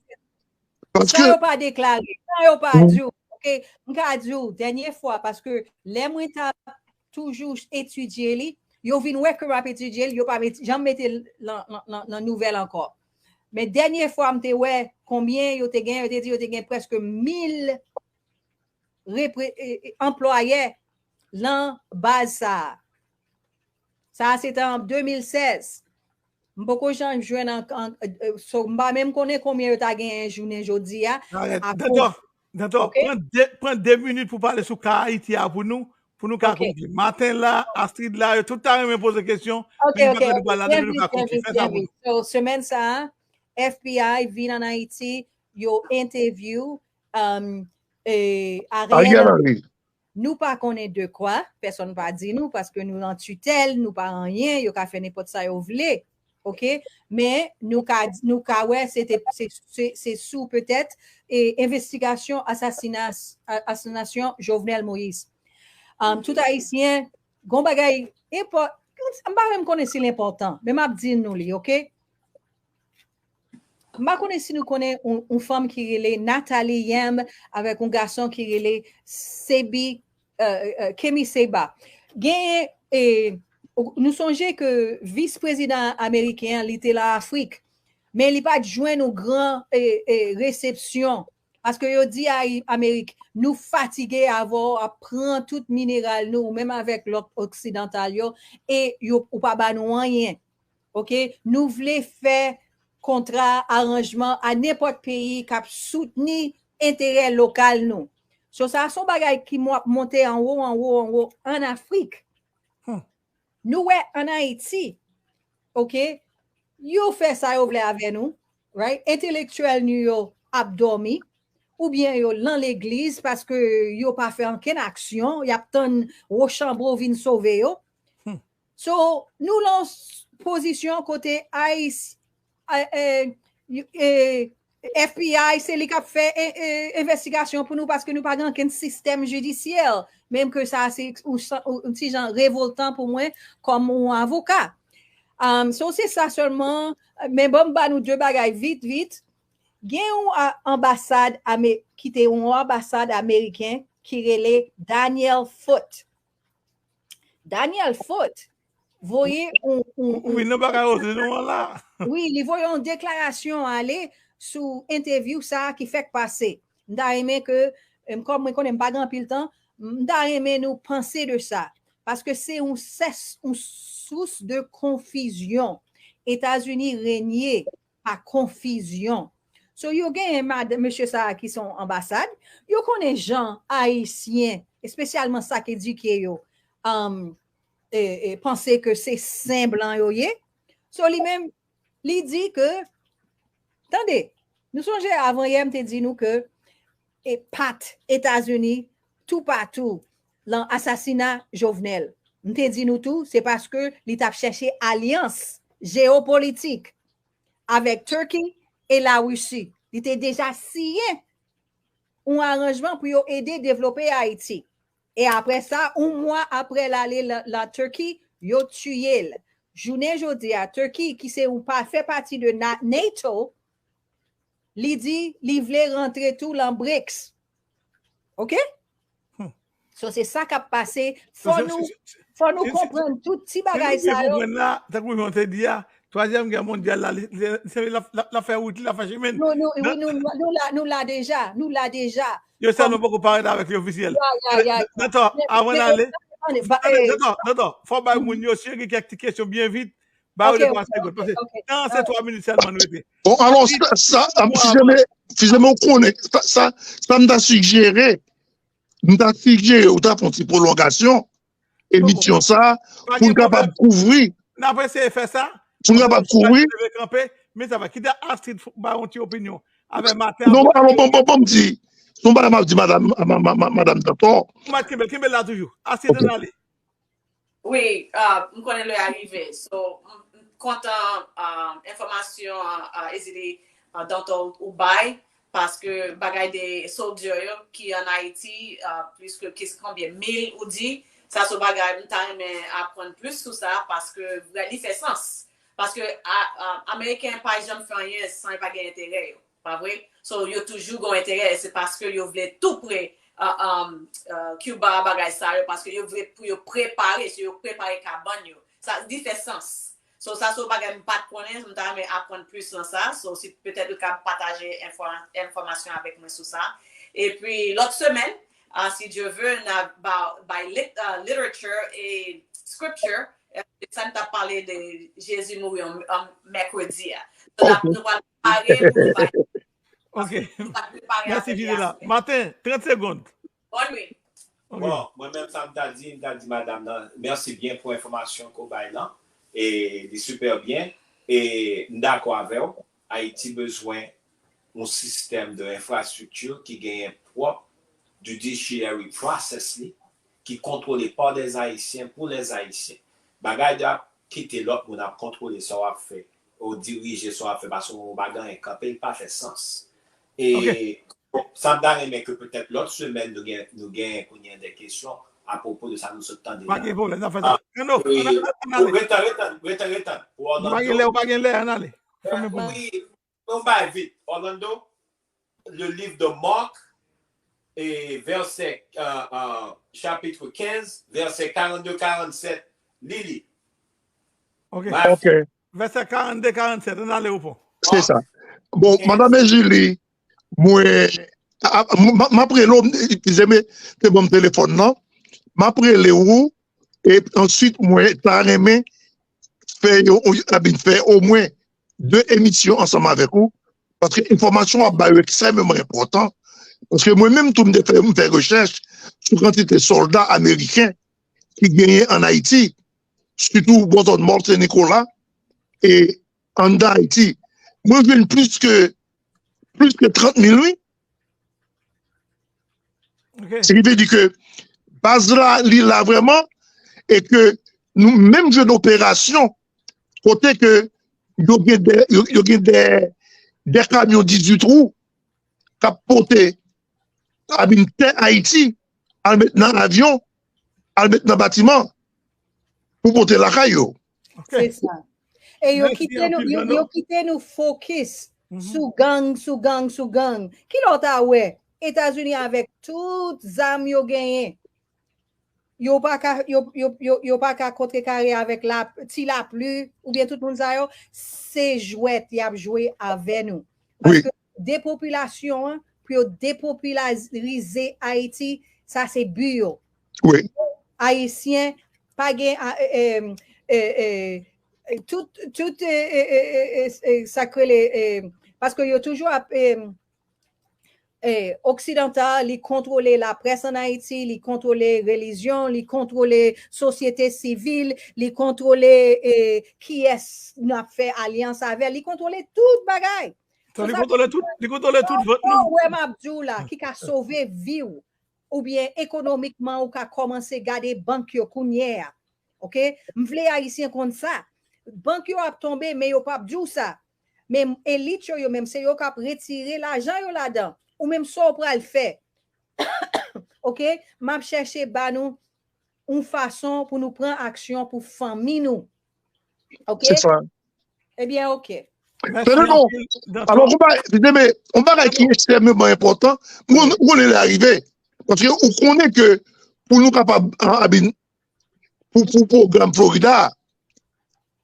Paske sa yo pa deklare, sa yo pa di w. OK, m ka di w, dènye fwa, paske lè mwen t ap toujou etidye li, yo vin wè ke m ap etidye l, yo pa met, janm mete l nan, nan, nan, nan nouvèl ankò. Men dènye fwa m te wè konbyen yo te gen, yo te di yo te gen prèske mil repre- e- e- anplwaye nan baz sa a. Sa a se te an de mil sèz. M poko janm jwenn an, an, e, e, so, m pa menm konnen konbyen yo ta genyen jounen jodi a. Alright. Akoz Dantor, Dantor, ok? Pran de, pran de minit pou pale sou ka Ayiti a pou nou, pou nou ka Ok. Konkli. Maten la, Astrid la, yo tout ta renmen poze kesyon, Ok, men nou pa ok, tande ok. Byen vit, byen vit, byen vit. So, semèn sa a, F B I vin an Ayiti, yo entèvyou, um, e, Ariel Ariel Henry. Henry. Nou pa konnen de kwa, pèsonn pa di nou, paske nou nan titèl, nou pa anyen, yo ka fè nenpòt sa yo vle, ok? Men nou ka, nou ka wè se te, se, se, se sou petèt e envestigasyon asasina, a- asasinasyon Jovenel Moïse. Um, tout Ayisyen, gon bagay enpò-, m pa menm konnen si l enpòtan, men m ap di nou li, ok? M pa konnen si nou konnen yon, yon fanm ki rele Natalie Yamb avèk yon gason ki rele Sebi, e, e, Kemi Seba. Genyen, e, nou sonje ke vis prezidan ameriken an, li te la Afrik, men li pa t jwenn yon gran, e, e, resepsyon. Paske yo di a Amerik, nou fatige avè w ap pran tout mineral nou, menm avèk lòt oksidantal yo, e yo, ou pa ba nou anyen. Ok? Nou vle fè kontra, aranjman a nenpòt peyi k ap soutni enterè lokal nou. So, sa se yon bagay ki mo- ap monte anwo, anwo, anwo ann Afrik. Hmm. Nou wè ann Ayiti, ok, yo fè sa yo vle avè nou, right? Entelektyèl nou yo ap dòmi, oubyen yo lan legliz paske yo pa fè ankenn aksyon, y ap tann Wochanbo vin sove yo. Hmm. So, nou lan s- pozisyon kote Ayis- e, e, e, F B I, se li k ap fè e, e, envestigasyon pou nou paske nou pa gen ankenn sistèm jidisyè. Menm ke sa se yon, sa- yon ti jan revoltan pou mwen kòm yon avoka. Um, so, se sa sèlman, men bon, m ba nou de bagay vit, vit. Gen yon a- anbasad ame- ki te yon anbasad ameriken ki rele Daniel Foote. Daniel Foote voye yon, yon, yon Wi, nan bagay Roselon an la. Wi, li voye yon deklarasyon ale sou entèvyou sa a ki fèk pase. M ta renmen ke, em, kòm mwen konnen m pa gen anpil tan, m ta renmen nou panse de sa. Paske se yon sès, yon sous de konfizyon. Etazini renye pa konfizyon. So, yo genyen mad- mesye sa a ki se yon anbasad, yo konnen jan Ayisyen, espesyalman sa k edike yo, um, e, e, panse ke se sen blan yo ye. So, li menm, li di ke, tande, nou sonje avan yè, m te di nou ke e pat Etazini toupatou lan asasina Jovenel. M te di nou tou, se paske li t ap chèche alyans jewopolitik avèk Turkey e Larisi. Li te deja siyen yon aranjman pou yo ede devlope Ayiti. E apre sa, yon mwa apre l ale la, la Turkey, yo tiye l. Jounen jodi a, Turkey, ki se yon pa, fè pati de na- NATO, li di li vle rantre tou lan brics. Ok? Hmm. So, se sa k ap pase. Fò So, se- nou, se- se- fò nou se- se- konprann tout ti se bagay nou ki sa yo. Konprann la, tankou jan w te di a, twazyèm gè mondyal la, li, li, se, l ap, l ap, l ap fè wout li, l ap fè chemen l. Nou, nou, wi, Nan- nou, nou la, nou la deja, nou la deja. Yo sèlman Kòm poko parèt avèk li ofisyèl. Ya, ya, ya, ya. Dantor, Men, avan n men, ale, men, ba- tande, eh, Dantor, Dantor, fò w bay Mhm. moun yo, si yo gen kèk ti kesyon byen vit, ba yo Ok, de twa ok, segond, ok, paske ok. Tan an se Alright. twa minit sèlman nou rete. Bon, alò, Avid, sa, sa, m, si janmen, si janmen w konnen, sa, sa, sa m ta sigjere, m ta sigjere ou ta fè yon ti pwolongasyon emisyon sa a, pou n kapab kouvri. N ap eseye fè sa. Pou n kapab kouvri. Leve kanpe, men sa va. Kite Astrid f- ba yon ti opinyon. Avè maten Non, an. Alò, bon, bon, bon, m di, se yon bagay m ap di madanm, ma- ma- ma- madanm Dantor. Ou mèt kenbe, kenbe la toujou. Astrid, Ok. ann ale. Wi, ah, m konnen lè a rive. So, m m kontan ah, enfòmasyon ah, ah, Ezili ah, Dantor ou bay, paske bagay de soldier yo ki ann Ayiti, ah, plis ke, ke konbyen mil ou di, sa se yon bagay m ta renmen aprann plis sou sa, paske vrè, li fè sans. Paske a, a, Ameriken pa janm fè anyen san yo pa gen enterè yo, pa vre? So, yo toujou gen enterè, e se paske yo vle tou pre uh, um, uh, Cuba, bagay sa yo, paske yo vle pou yo prepare, so yo prepare kabann yo. Sa, li fè sans. So, sa se yon bagay m pa t konnen, m ta renmen aprann plis nan sa. So, si petèt ou ka pataje enfò-, enfòmasyon avèk mwen sou sa. Epi, lòt semèn, uh, si Dye vle, n a ba, bay lit, uh, literature e scripture, uh, sa n t ap pale de Jezi mouri an, an mèkredi a. So, n ap, nou pral pare pou nou bay. Ok. Mèsi, Fidela. Maten, trant segonn. Bòn nwit. Ok. Bon, mwen menm sa m ta di, m ta di madanm nan, mèsi byen pou enfòmasyon ke w bay lan. E li sipè byen. E m dakò avè w. Ayiti bezwen yon sistèm de enfrastrikti ki genyen pwòp judiciary process li, ki kontwole pa dè Ayisyen pou lè Ayisyen. Bagay de ap kite lòt moun ap kontwole sa w ap fè, ou dirije sa w ap fè, paske w pa gen anyen kanpe, li pa fè sans. E sa m ta renmen ke petèt lòt semèn nou gen, nou gen kounye a de kesyon apwopo de sa nou sot tande la. Pa gen pwoblèm, n ap fè sa. Kando, ann ale, ann ale. Rete, rete, rete, rete. Pou Orlando. Ou pa gen lè, ou pa gen lè, ann ale. Fèmen pou mwen. Wi, nou bay vit. Orlando, le livre de Marc, et verset, euh, euh, chapitre quinze, verset quarante-deux, quarante-sept. Li li. Ok. Vèsè karannde, karannsèt, ann ale, Opon. Se sa. Bon, madanm Ejili, mwen, a, a, m, m, m ap rele w, se mwen te ban m telefòn nan. M ap rele w, e answit, mwen ta renmen fè yo, a bin fè omwen de emisyon ansanm avèk ou, paske enfòmasyon w ap bay yo ekstrèmeman enpòtan. Paske mwen menm tou, m te fè, m fè rechèch sou kantite sòlda ameriken ki genyen ann Ayiti, sitou bò zòn Mòn Sen Nikola e anndan Ayiti. Mwen jwenn plis ke, plis ke trant mil, wi. Ok. Se ki vle di ke baz la, li la vrèman, e ke nou menm jwenn operasyon kote ke yo gen de, yo, yo gen de, de kamyon dizuit wou k ap pote, a bin, tè Ayiti, al met nan avyon, al met nan batiman, pou pote lakay yo. Ok. Se sa. E yo kite nou, yo, yo kite nou fokis sou gang, sou gang, sou gang. Kilè w ta wè Etazini avèk tout zam yo genyen, yo pa ka, yo, yo, yo, yo pa ka kontrekare avèk la, ti lapli, oubyen tout moun sa yo, se jwèt y ap jwe avè nou. Wi. Paske depopilasyon an, pou yo depopilarize Ayiti, sa se bi yo. Wi. Ayisyen pa gen, a, e, e, e, e, e, tout, tout, e, e, e, e, e, sa k rele, e, paske yo toujou ap, e, e, oksidantal, li kontwole laprès ann Ayiti, li kontwole relijyon, li kontwole sosyete sivil, li kontwole, e, kiyès n ap fè alyans avè, li kontwole tout bagay. So, li kontwole tout, li kontwole tout vant nou. Ou wè m ap di w la, ki ka sove vi w, oubyen ekonomikman, ou ka kòmanse gade bank yo kounye a. Ok? M vle Ayisyen konn sa. Bank yo ap tonbe, men yo p ap di w sa. Men elit yo, yo menm, se yo k ap retire lajan yo ladan. Ou menm, sa w pral fè? Ok? M ap chèche ba nou yon fason pou nou pran aksyon pou fanmi nou. Ok? Se sa. Ebyen, ok. Tande non. Alò, yon bagay, yon bagay ki ekstrèmeman enpòtan, m konnen, m konnen lè a rive. Paske ou konnen ke pou nou kapab, a, a bin, pou, pou pwogram Florida,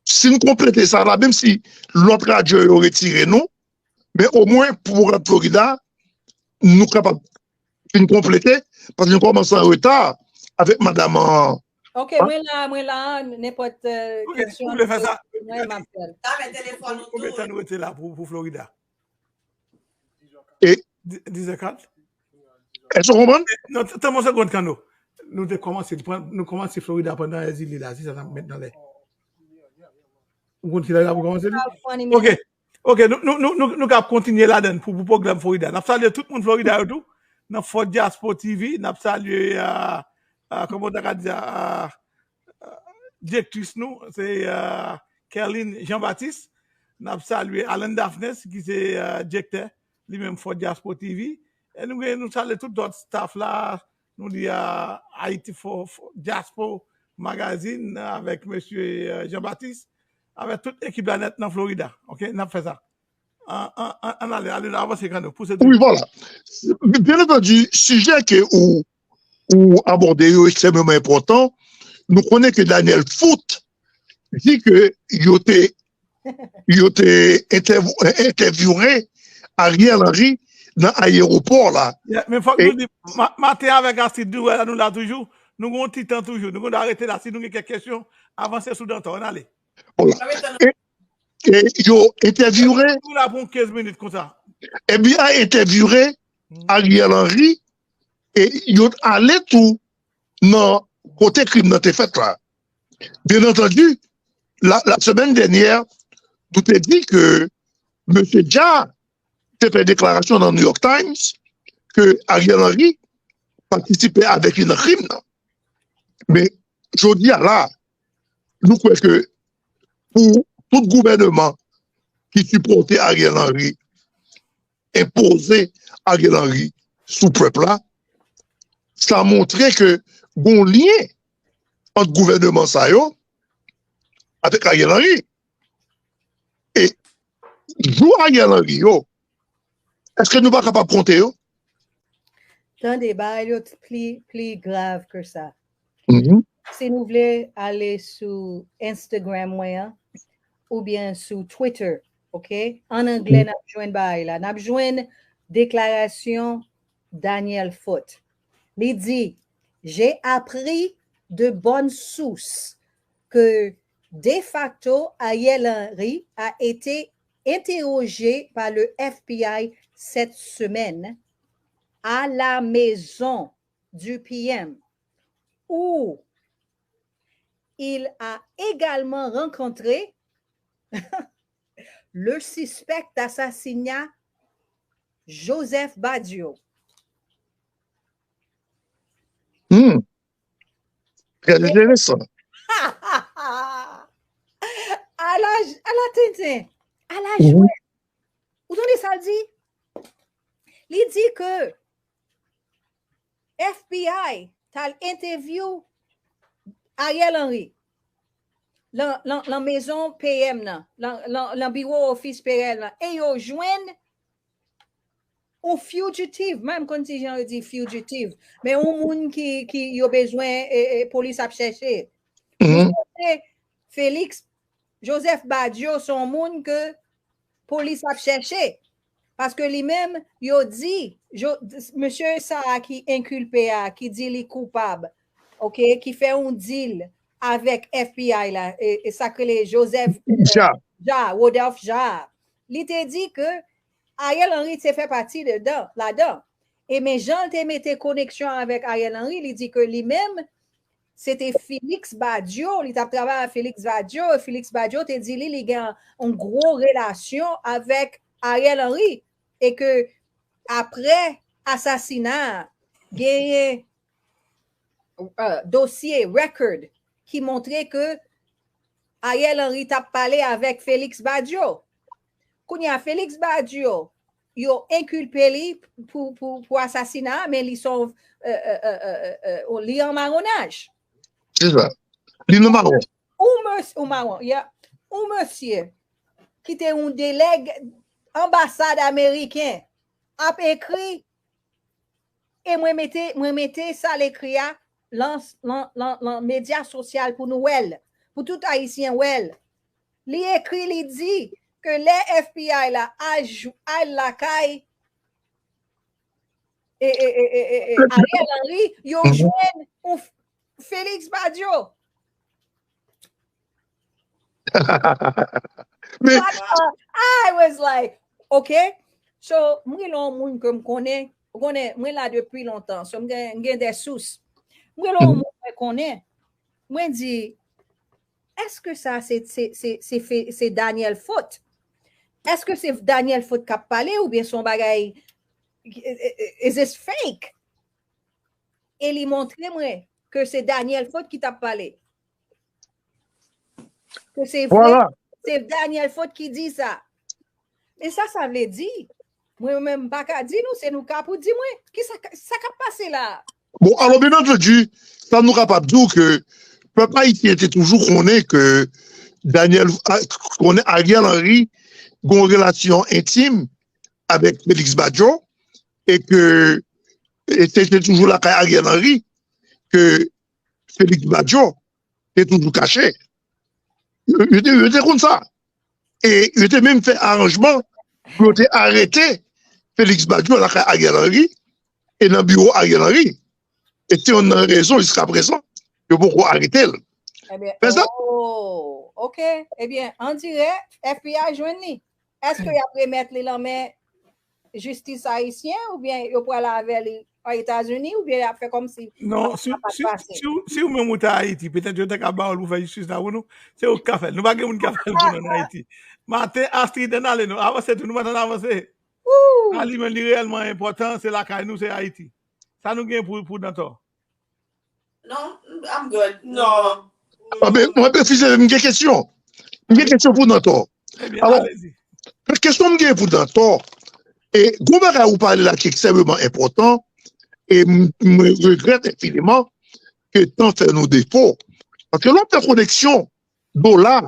si n konplete sa la, menm si lòt radyo yo retire nou, men omwen pou pwogram Florida, nou kapab fin konplete, paske nou kòmanse an reta avèk madanm an. Ok, mwen la, mwen la, nenpòt, e, kesyon, mwen, m ap fè l. Konbyen tan nou rete la pou, pou Florida? E di-, diz è kat? Èske w konprann? Non, t-, tann yon segonn, Kano. Nou te kòmanse, pran, nou kòmanse Florida pandan Èzili la, se sa n ap met nan lè. Ou konn kilè n ap kòmanse li? Ok. Ok, nou, nou, nou, nou, nou ka kontinye ladann pou, pou pwogram Florida. N ap salye tout moun Florida yo tou. Nan Fort Diaspo T V, n ap salye, a, a, kòman w ta ka di sa, a, a, direktris nou, se, a, Kerline Jean Baptiste. N ap salye Alan Daphnes, ki se, a, direktè, li menm Fort Diaspo T V. E nou gen, nou salye tout lòt staff la, nou di, a, Haiti Fo-, Fo-, Diaspo Magazine, avèk mesye, a, Jean Baptiste, avèk tout ekip la nèt nan Florida. Ok, n ap fè sa. Ann ale, ale, avanse kanmenm, pouse toujou. Wi, vwala. Byen antandi, sijè ke ou, ou abòde yo ekstrèmeman enpòtan. Nou konnen ke Daniel Foot di ke yo te, yo te entèvyouwe Ariel Henry nan ayewopò la. Men fòk nou di, maten avèk Astrid Durel la, nou la toujou. Nou gen yon ti tan toujou. Nou gen dwa rete la. Si nou gen kèk kesyon, avanse sou Danton. Ann ale. Vwala. E, e yo entèvyouwe. Nou la pou kenz minit konsa. Ebyen, entèvyouwe Ariel Henry, e yo ale tou nan kote krim nan te fèt la. Byen antandi, la, la semèn dènyè, nou te di ke mesye Ja te fè deklarasyon nan New York Times ke Ariel Henry patisipe avèk li nan krim nan. Men, jodi a la, nou kwè ke pou tout gouvènman ki sipòte Ariel Henry, enpoze Ariel Henry sou pèp la, sa montre ke gon lyen ant gouvènman sa yo avèk Ariel Henry. E jou Ariel Henry yo, èske nou pa kapab konte yo? Tande, bagay yo t-, pli, pli grav ke sa. Si nou vle ale sou Instagram mwen an, oubyen sou Twitter, oke? An anglè, n ap jwenn bagay la. N ap jwenn deklarasyon Daniel Foot. Li di, J'ai appris de bonnes sources que de facto Ariel Henry a été interrogé par le F B I cette semaine à la maison du P M, où il a également rencontré le suspect d'assassinat Joseph Badio. Hmm. Très intéressant. Ala, ala tenten. Ala jwèt. Ou tande sa l di? Li di ke F B I t al entèvyou Ariel Henry lan, lan, lan mezon P M nan, lan, lan, lan biwo ofis P M nan, e yo jwenn yon fugitive, mwen m konn ti jan yo di fugitive, men yon moun ki, ki yo bezwen, e, e, polis ap chèche. Misye se Félix Joseph Badio, se yon moun ke polis ap chèche. Paske li menm, yo di, jo-, mesye sa a ki enkilpe a, ki di li koupab, oke, ki fè yon deal avèk F B I la, e, e sa k rele Joseph, e, Ja. Ja, Rodolphe Ja. Li te di ke Ariel Henry te fè pati dedan, ladan. E men jan l te mete koneksyon avèk Ariel Henry, li di ke li menm, se te Félix Badio, li t ap travay ak Félix Badio, e Félix Badio te di li, li gen yon gwo relasyon avèk Ariel Henry, e ke apre asasina a, genyen, e, dosye, record, ki montre ke Ariel Henry t ap pale avèk Félix Badio. Kounye a, Félix Badio, yo enkilpe li pou, pou, pou asasina a, men li se yon, e, e, e, e, e, e, li an mawonaj. Se sa. Li nan mawon. Ou mes-, ou mawon, yeah. Ou mesye ki te yon delèg anbasad ameriken ap ekri, e mwen mete, mwen mete sa l ekri a lan, lan, lan, lan medya sosyal pou nou wè l, pou tout Ayisyen wè l. Li ekri, li di ke lè F B I la al, al lakay, e, e, e, e, e, e, Ariel Henry, yo jwenn yon F-, Félix Badio. Men, I was like, okay. So, m rele yon moun ke m konnen. Ou konnen, mwen la depi lontan. So, m gen, m gen de sous. M rele yon moun mwen konnen. Mwen di, èske sa se, se, se, se fe-, se Daniel Foot? Èske se Daniel Foot k ap pale oubyen se yon bagay, is this fake? E li montre mwen ke se Daniel Foot ki t ap pale. Ke se vre, se Daniel Foot ki di sa. Men sa sa vle di? Mwen menm m pa ka di nou, se nou ka pou di mwen. Kisa, sa k ap pase la a? Bon, alò, byen antandi, sa nou kapab di w ke pèp ayisyen te toujou konnen ke Daniel, a, konnen Ariel Henry gen yon relasyon entim avèk Félix Badio e ke e se te toujou lakay Ariel Henry ke Félix Badio te toujou kache. Yo, yo te, yo te konn sa. E yo te menm fè aranjman pou yo te arete Félix Badio lakay Ariel Henry e nan biwo Ariel Henry. E se youn nan rezon jiska prezan yo poko arete l. Ebyen, oh, ok. Ebyen, an dirèk, F B I jwenn li. Èske y ap remèt li nan men jistis ayisyen oubyen yo pral avè li an Etazini oubyen y ap fè kòmsi Non, si, si, si, si ou menm ou te Ayiti, petèt yo te ka ba w l pou fè jistis la pou nou. Se ou k ka fè l. Nou pa gen moun k ap fè l pou nou an Ayiti. Maten, Astrid, ann ale non. Avanse tou, nou pa t ann avanse. Sa li menm li reyèlman enpòtan, se lakay nou, se Ayiti. Sa nou gen pou, pou Dantò? Non, I'm good. Non. Mwen refize, m gen kesyon. M gen kesyon pou Dantò. Ebyen, alezi. Kesyon m gen pou Dantò, e gwo bagay ou pale la ki ekstrèmeman enpòtan, e mwen regrèt enfiniman ke tan fè nou defo. Paske lè w ap fè koneksyon dola,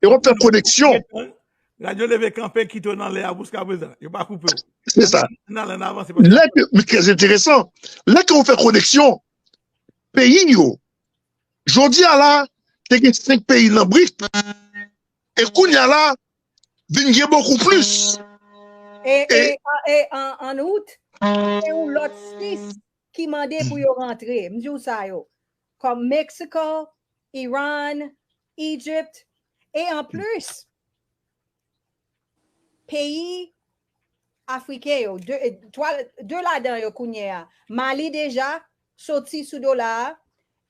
e w ap fè koneksyon. Radyo leve kanpe kite w nan lè a jiska prezan. Yo pa koupe w. Se sa. Nan lè n avanse. Lè ke, men trè enteresan, lè ke w fè koneksyon peyi yo, jodi a la, te gen senk peyi nan brik, e kounye a la, vin gen bokou plis. E, e, e, e an, an out, se yon lòt sis ki mande pou yo rantre. M di w sa yo. Kòm Mexico, Iran, Egypt. E an plis, peyi afriken yo, de, twa, de ladan yo kounye a. Mali deja soti sou dola a,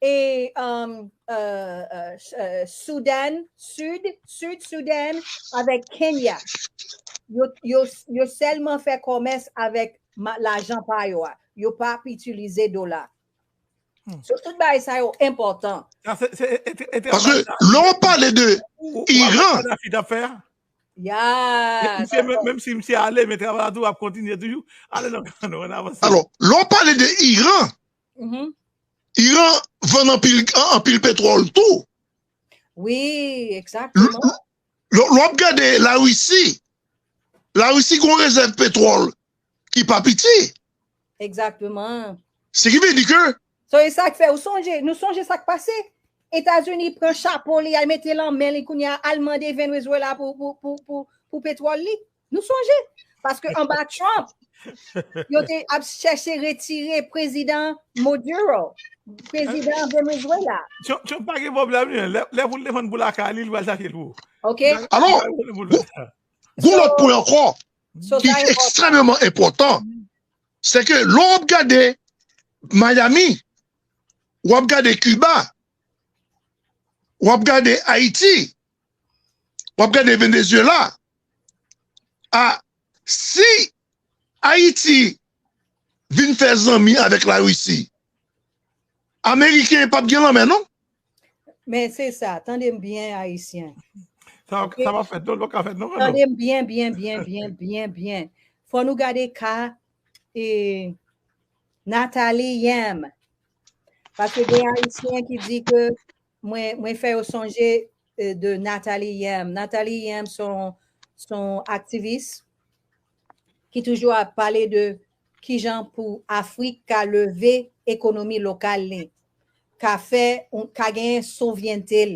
e um, uh, uh, uh, Soudan, Sid, Sid Soudan avèk Kenya. Yo, yo, yo sèlman fè kòmès avèk lajan pa yo a. Yo pa ap itilize dola. So, tout bagay sa yo enpòtan. Paske lè w pale de Iran, Yeah. Menm si misye ale, men travay la tou ap kontinye toujou. Ale nan kan nou, ann avanse. Alò, lè w pale de Iran, Iran vann anpil, anpil petwòl tou. Wi, egzakteman. Lè w ap gade Larisi, Larisi gen yon rezèv petwòl ki pa piti. Egzakteman. Se ki vle di ke So, e sa k fè, ou sonje, nou sonje sa k pase? Etazini pran chapo li, al mete l nan men li kounye a, al mande Venezuela pou, pou, pou, pou, pou petwòl li. Nou sonje? Paske anba Trump, yo te ap chèche retire prezidan Maduro, prezidan Venezuela. Trump pa gen pwoblèm li, lè pou l defann pou lakay li, li pral chache l pou. Ok. Alò, gon lòt pwen ankò ki ekstrèmeman enpòtan, se ke lè w ap gade Miami, w ap gade Kiba, w ap gade Ayiti, w ap gade Venezuela. A, si Ayiti vin fè zanmi avèk Larisi, Ameriken p ap gen lanmè non. Men se sa, tande m byen, Ayisyen. Sa p ap fèt non, l p ap ka fèt non. Tande m byen, byen, byen, byen, byen, byen. Fò nou gade ka e Nathalie Yamb. Paske gen Ayisyen ki di ke mwen, mwen fè yo sonje de Nathalie Yamb. Nathalie Yamb se yon, se yon aktivis ki toujou ap pale de kijan pou Afrik ka leve ekonomi lokal li, ka fè, ka genyen souvrènte l.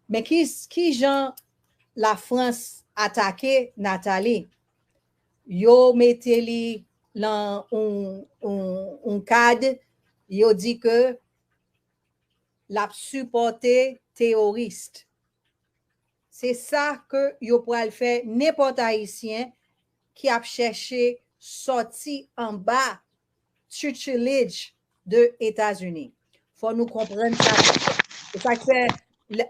Men ki, kijan Lafrans atake Nathalie? Yo mete li nan yon, yon, yon kad, yo di ke l ap sipòte teworis. Se sa ke yo pral fè nenpòt Ayisyen ki ap chèche sòti anba tutelage de Etazini. Fò nou konprann sa. Se sa k fè,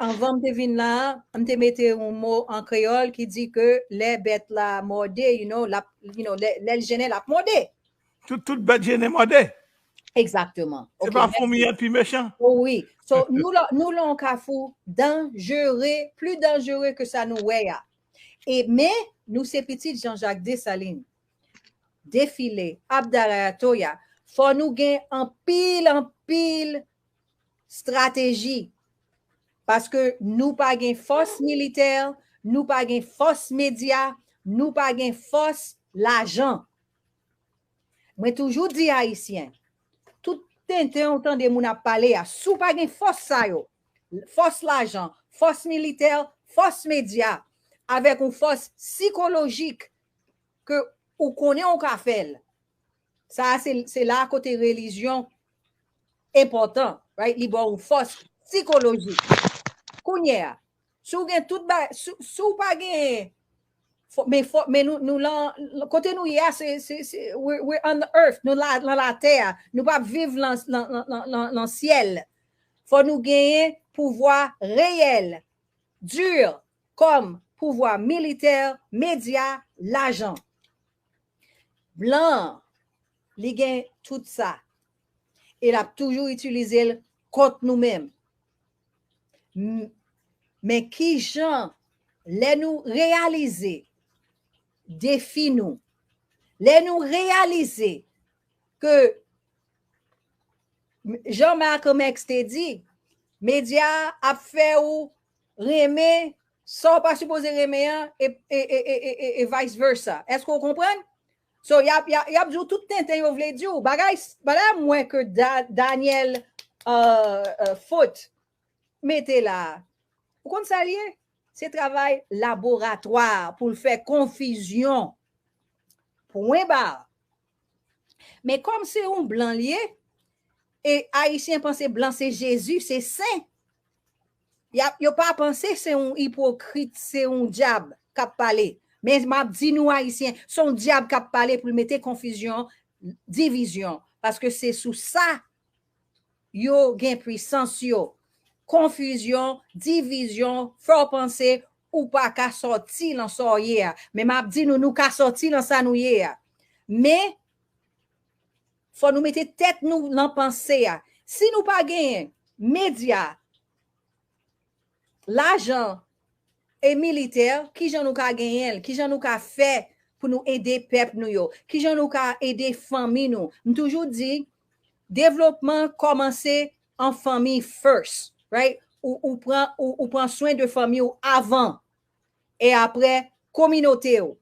anvan m te vin la, m te mete yon mo an kreyòl ki di ke lè bèt la mòde, you know, l ap, you know, lè, lè l jennen, l ap mòde. Tout, tout bèt jennen mòde. Egzakteman. Se pa foumi an pi mechan. Wi. So, nou la, nou la yon kafou danjere, pli danjere ke sa nou wè a. E men, nou se pitit Jean-Jacques Dessalines. Defile, Abdallah Atoya, fò nou gen anpil, anpil estrateji. Paske nou pa gen fòs militè, nou pa gen fòs medya, nou pa gen fòs lajan. Mwen toujou di Ayisyen, tout tenten ou tande moun ap pale a, si w pa gen fòs sa yo, fòs lajan, fòs militè, fòs medya, avèk yon fòs sikolojik ke ou konnen ou ka fè l. Sa a, se, se la kote relijyon enpòtan, right? Li ba w yon fòs sikolojik. Kounye a, si w gen tout ba, si, si w pa gen, fò, men fò, men nou, nou lan, kote nou ye a, se, se, se, we're, we're on the earth, nou la, lan latè a, nou p ap viv lan, lan, lan, lan, lan, lan syèl. Fò nou genyen pouvwa reyèl, di, kòm pouvwa militè, medya, lajan. Blan an, li gen tout sa. E l ap toujou itilize l kont nou menm. M-, men ki jan, lè nou reyalize defi nou, lè nou reyalize ke, jan Malcolm X te di, medya ap fè ou renmen sa w pa sipoze renmen an, e, e, e vice versa. Èske w konprann? So, y ap, y ap, y ap di w tout tenten yo vle di w. Bagay, bagay mwen ke Da-, Daniel, euh, euh, Foot mete la a. Ou konn sa l ye? Se travay laboratwa pou l fè konfizyon. Pwen ba. Men kòm se yon blan l ye, e Ayisyen panse blan se Jezi, se sen. Y ap, yo pa panse se yon ipokrit, se yon dyab k ap pale. Men m ap di nou Ayisyen, se yon dyab k ap pale pou l mete konfizyon, divizyon. Paske se sou sa yo gen pwisans yo. Konfizyon, divizyon, fè w panse ou pa ka sòti lan sa w ye a. Men m ap di nou, nou ka sòti lan sa nou ye a. Men, fò nou mete tèt nou lan panse a. Si nou pa genyen medya, lajan e militè, kijan nou ka genyen l? Kijan nou ka fè pou nou ede pèp nou yo? Kijan nou ka ede fanmi nou? M toujou di, devlopman kòmanse an fanmi first, right? Ou, ou pran, ou, ou pran swen de fanmi w avan, e apre kominote w.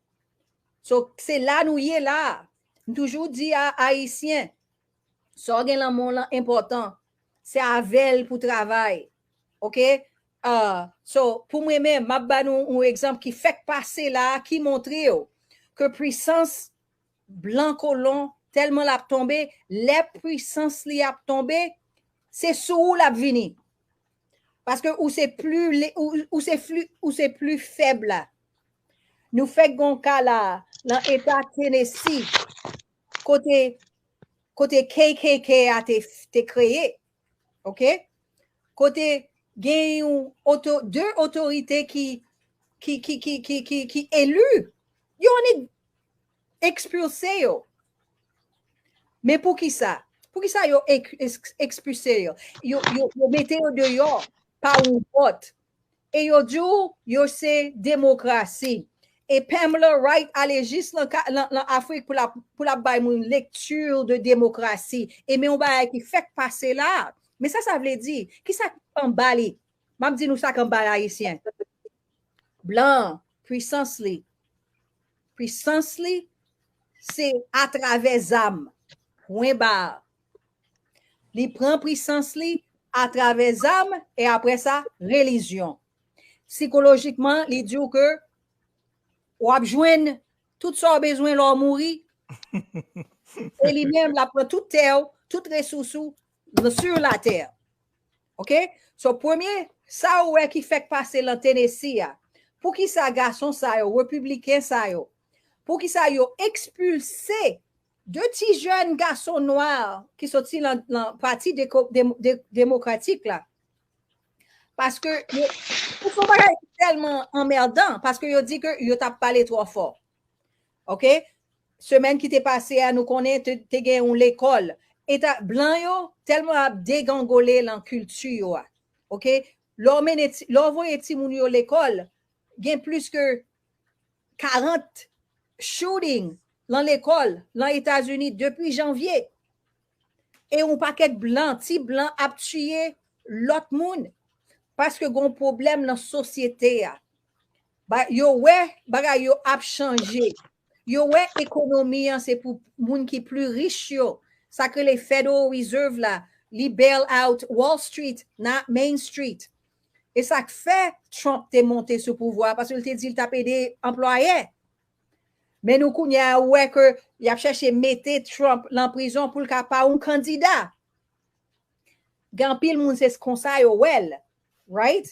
So, se la nou ye la. M toujou di a Ayisyen, sa w gen lan men w lan enpòtan. Se avè l pou travay. Oke? Ah, so, pou mwen menm, m ap ba nou yon egzanp ki fèk pase la, ki montre w ke pwisans blan kolon, tèlman l ap tonbe, lè pwisans li ap tonbe, se sou ou l ap vini. Paske ou se pli le-, ou, ou se pli, ou se pli fèb la. Nou fèk gon ka la, lan eta Tennessee, kote, kote K K K a te, te kreye. Oke? Kote gen yon oto-, de otorite ki, ki, ki eli, yo annik ekspilse yo. Men poukisa? Poukisa yo ek-, eks-, ekspilse yo? Yo, yo, yo mete yo deyò pa yon vòt. E yo di w yo se demokrasi. E Pamela Wright ale jis lan ka-, lan, lan Afrik pou l ap, pou l ap bay moun lecture de démocratie. E men yon bagay ki fèk pase la. Men sa sa vle di? Kisa k anba li? M ap di nou sa k anba l, Ayisyen. Blan an, pwisans li. Pwisans li, se atravè zam. Pwen ba. Li pran pwisans li atravè zam e apre sa, relijyon. Sikolojikman, li di w ke w ap jwenn tout sa w bezwen lè w mouri. E li menm, l ap pran tout tè w, tout resous ou, sur la terre. Oke? So, premye, sa ou wè ki fèk pase lan Tennessee a. Poukisa gason sa yo, repibliken sa yo, poukisa yo ekspilse de ti jèn gason nwa ki soti lan, lan Pati Deko-, Dem-, De-, Demokratik la? Paske yo, se yon bagay ki tèlman anmèdan, paske yo di ke yo t ap pale twò fò. Oke? Semèn ki te pase a, nou konnen te, te gen yon lekòl. Eta blan yo tèlman ap degangole lan kilti yo a. Oke? Lè w mennen ti, lè w voye timoun yo lekòl, gen plis ke karant shooting lan lekòl, lan Etazini depi janvye. E yon pakèt blan, ti blan ap tiye lòt moun paske gon pwoblèm nan sosyete a. Yo wè bagay yo ap chanje. Yo wè ekonomi an se pou moun ki pli rich yo. Sa k rele Federal Reserve la, li bail out Wall Street, not Main Street. E sa k fè Trump te monte sou pouvwa, paske l te di l t ap ede anplwayè. Men nou kounye a, ou wè ke y ap chèche mete Trump lan prizon pou l ka pa yon kandida. Gen anpil moun se konsa yo wè l, right?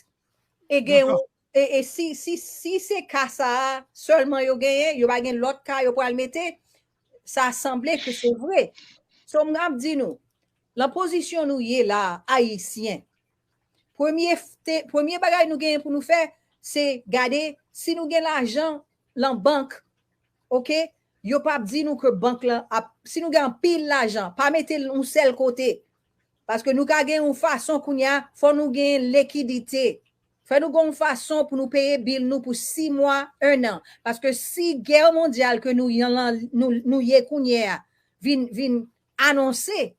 E gen yon, e, e si, si, si se ka sa a sèlman yo genyen, yo pa gen lòt ka yo pral mete, sa sanble ke se vre. So, m ap di nou, lan pozisyon nou ye la, Ayisyen, premye, premye bagay nou genyen pou nou fè, se gade si nou gen lajan lan bank, oke? Yo p ap di nou ke bank lan ap, si nou gen anpil lajan, pa mete l yon sèl kote. Paske nou ka gen yon fason kounye a, fò nou gen likidite. Fò nou gen yon fason pou nou peye bil nou pou sis mwa, en an. Paske si gè mondyal ke nou, nou, nou ye kounye a vin, vin anonse,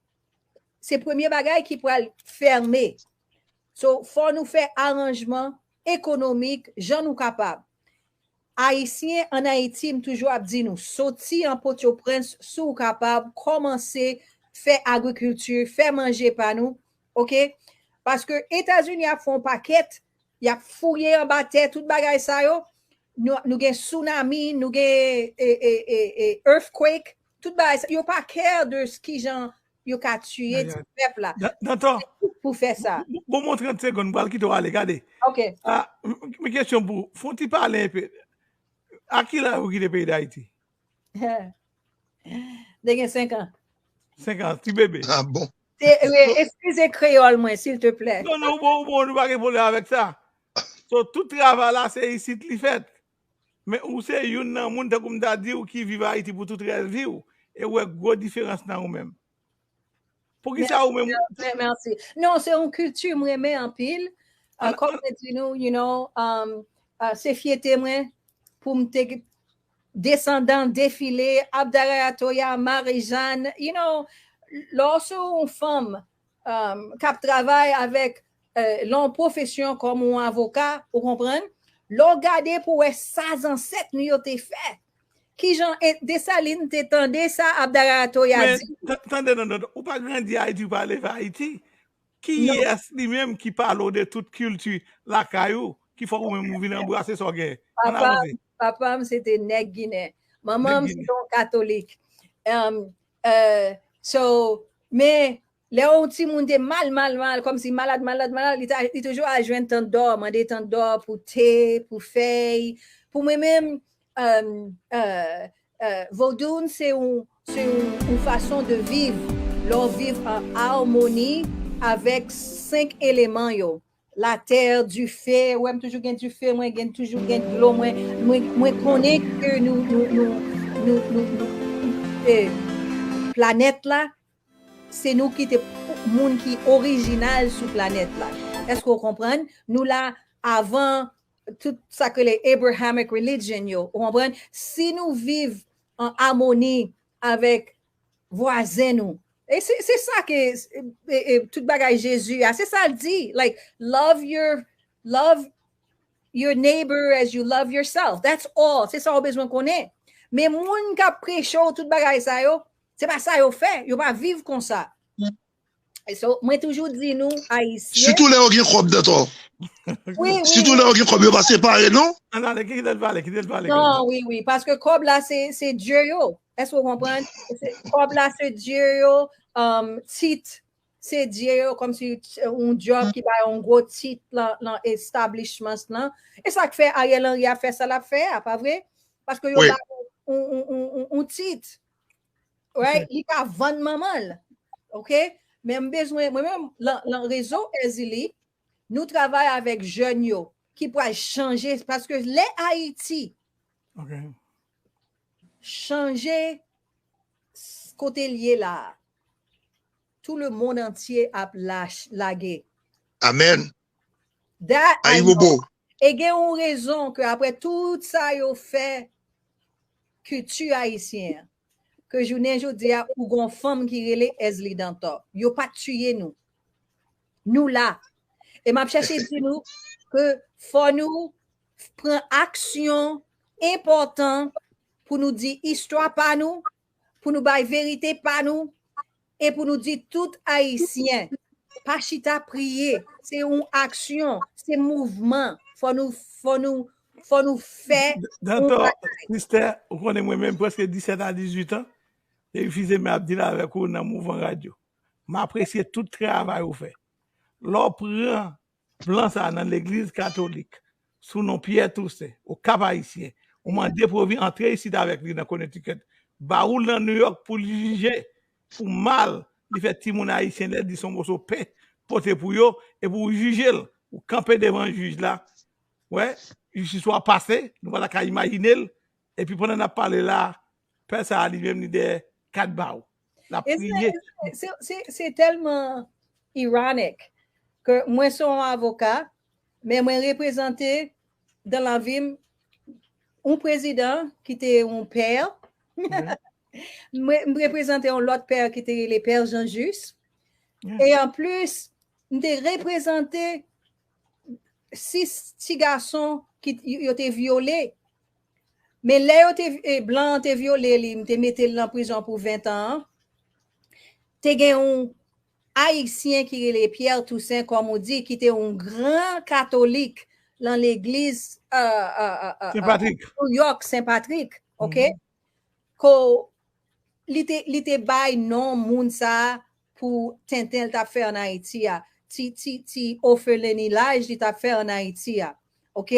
se premye bagay ki pral fèmen. So, fò nou fè aranjman ekonomik jan nou kapab. Ayisyen ann Ayiti, m toujou ap di nou, soti an Potoprens, si w kapab, kòmanse fè agrikilti, fè manje pa nou, oke? Paske Etazini ap fè yon pakèt, y ap fouye anba tè, tout bagay sa yo. Nou, nou gen tsunami, nou gen e, e, e, e, earthquake, tout bagay sa. Yo pa care de kijan yo ka tiye ti pèp la. Dantan, pou fè sa. Bon, bon, trant segonn, m pral kite w ale, gade. Ok. Ah, m, m kesyon pou ou. Fon ti pale enpe. A ki laj ou kite peyi Dayiti? Te gen senk an. Senk an, ti bebe. Ah bon? Eskize kreyòl mwen, silteplè. Non, non, ou bon, ou bon, nou pa gen pwoblèm avèk sa. So, tout travay la, se isit li fèt. Men ou se youn nan moun, tankou m ta di w, ki viv Ayiti pou tout rès vi w. E w wè gwo diferans nan ou menm. Poukisa ou menm? Mèsi. Non, se yon kilti m renmen anpil. Kòm mwen di nou, you know, se fyete mwen pou m te desandan defile, Abdallah Atoya, Marie-Jeanne, you know, lè w se yon fanm k ap travay avèk, lè w pwofesyon kòm yon avoka, ou konprann? Lè w gade pou w wè sa zansèt nou yo te fè. Kijan Desalin te tande sa Abdallah Atoya di? Men, tande, non, non, ou pa grandi Ayiti, ou pa leve Ayiti. Kiyès li menm ki pale w de tout kilti lakay ou, ki fè w menm ou vin anbrase sa w gen? Ann avanse. Papa m, papa m, se te nèg Ginen. Manman m, se te yon katolik. So, men, lè yon timoun te mal, mal, mal, kòmsi malad, malad, malad, li toujou al jwenn tant Dò, mande tant Dò pou te, pou fèy. Pou mwen menm, Vodoun se yon, se yon, yon fason de viv. Lè w viv an amoni avèk senk eleman yo. Latè, dife, ou wè m toujou gen dife, mwen gen toujou gen dlo, mwen, mwen, mwen konnen ke nou, nou, nou, planèt la, se nou ki te moun ki orijinal sou planèt la. Èske w konprann? Nou la avan tout sa k rele Abrahamic religion yo, ou konprann? Si nou viv an amoni avèk vwazen nou, e se, se sa ke, e, e, tout bagay Jezi a, se sa l di, like, love your, love your neighbor as you love yourself. That's all. Se sa w bezwen konnen. Men moun k ap preche w tout bagay sa yo, se pa sa yo fè. Yo pa viv konsa. So, mwen toujou di nou, Ayisyen. Sitou lè yo gen kòb, Dantan. Wi, wi. Sitou lè yo gen kòb, yo pa separe, non? Ann ale, kite l pale, kite l pale. Non, wi, wi, paske kòb la, se, se dye yo. Èske w konprann? Kòb la, se dye yo, tit, se dye yo, kòmsi yon djòb ki bay yon gwo tit lan, lan establishments lan. E sa k fè Ariel Henry ap fè sa l ap fè a, pa vre? Paske yo ba yon, yon, yon, yon tit. Right? Li ka vann manman l. Oke? Men m bezwen, mwen menm, lan, lan rezo Èzili, nou travay avèk jèn yo ki pral chanje, paske lè Ayiti chanje kote l ye la a, tout le monde entier ap lage. Amèn. Ayibobo. E gen yon rezon ke apre tout sa yo fè kilti ayisyen an, ke jounen jodi a, ou gon fanm ki rele Èzli Dantò. Yo pa t tiye nou. Nou la. E m ap chèche di nou ke fò nou pran aksyon enpòtan pou nou di istwa pa nou, pou nou bay verite pa nou, e pou nou di tout Ayisyen, pa chita priye. Se yon aksyon, se mouvman. Fò nou, fò nou, fò nou fè yon Dantò, bagay. Sistè, ou konnen mwen menm prèske disèt a dizuit an, depi Fils Aimé ap deal avèk ou nan Mouvman Radyo. M apresye tout travay ou fè. Lè w pran plan sa nan legliz katolik, sou non Pierre Toussaint, o Cap Haïtien, ou mande pou yo vin antre isit avèk li nan Connecticut, ba ou l nan New York pou l jije pou mal li fè timoun ayisyen lèd, li se yon moso pen pote pou yo, e pou w jije l, ou kanpe devan jij la, wè, jistis ou a pase, nou pa ta ka imajine l, epi pandan n ap pale la, pè sa a li menm li dèyè kat bawo. L ap priye. Se, se, se tèlman ironik ke mwen se yon avoka, men mwen reprezante dan lavi m yon prezidan ki te yon pè. Mwen, m reprezante yon lòt pè ki te rele Pè Jean Juste. E anplis, m te reprezante sis ti gason ki yo te vyole. Men lè yo te, e, blan an te vyole li, m te mete l nan prizon pou ven tan an, te gen yon Ayisyen ki rele Pierre Toussaint, kòm ou di, ki te yon gran katolik lan legliz, euh, euh, euh, euh, Saint Patrick. New York, Saint Patrick, ok? Ko li te, li te bay non moun sa a pou tenten l t ap fè ann Ayiti a, ti, ti, ti ofelinaj li t ap fè ann Ayiti a, ok?